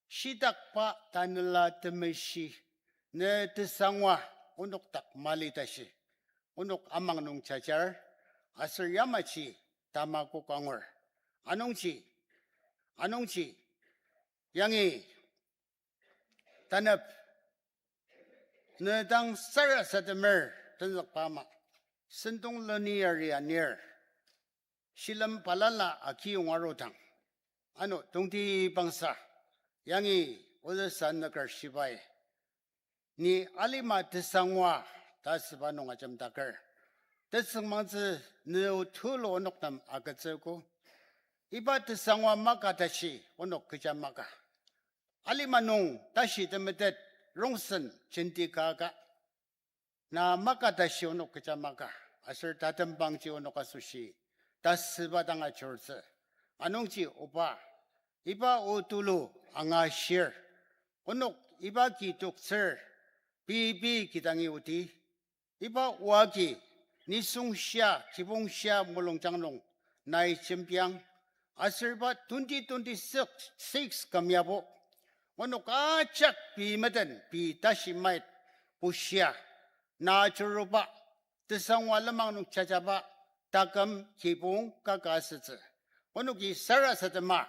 shitakba Tanela Temeshi, ne tesangwa onok dak mali tashi, onok amang nung jajar, aser yamaji tamakok angur. Anungji, anungji, yangi tanep, ne dang sarasademer tenzükba ama, sentong leni ari anir, shilem balala akiyong arudang, ano tongtibangsa, yangi ozüsa nüker shibai, ni alima tesangwa ta süba nung ajemdaker, tesüngmangtsü nü tulu onok nem agütsüogo. Iba tesangwa maka tashi onok kecha maka. Alima nung tashi temetet rongsen jenti kaka. Na maka tashi onok kecha maka, aser tatembangji onok asoshi tasüba dang ajurtsü. Anungji oba, iba o tulu angashir, onok iba ki toktsür, pei pei kidangi oti, iba o agi nisung shia, kibong shia mulungjang nung nai jembiang, aser iba twenty twenty-six, six küm yabo, onok ajak pei meden pei tashi mait bushia, na ajuruba, tesangwa lenmang nung jajaba, taküm kibong kaka asütsü. Onoki sarasadema,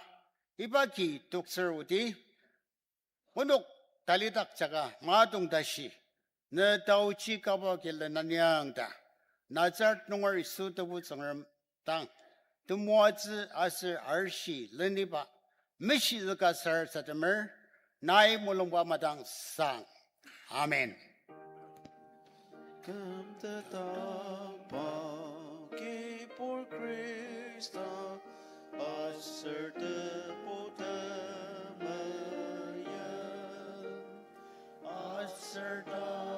iba ki toktsür oti, onok talidak jaka madong tashi, ne taochi kaba ki lenaniang ta, Nazaret nunger Yisu tebu Tsüngrem dang, temoatsü aser arishi leniba, meshizüka sarasademer, nai mulungba madang sang. Amen. Kümtetdakba kibur Khrista, aser tebu temeim, aser ta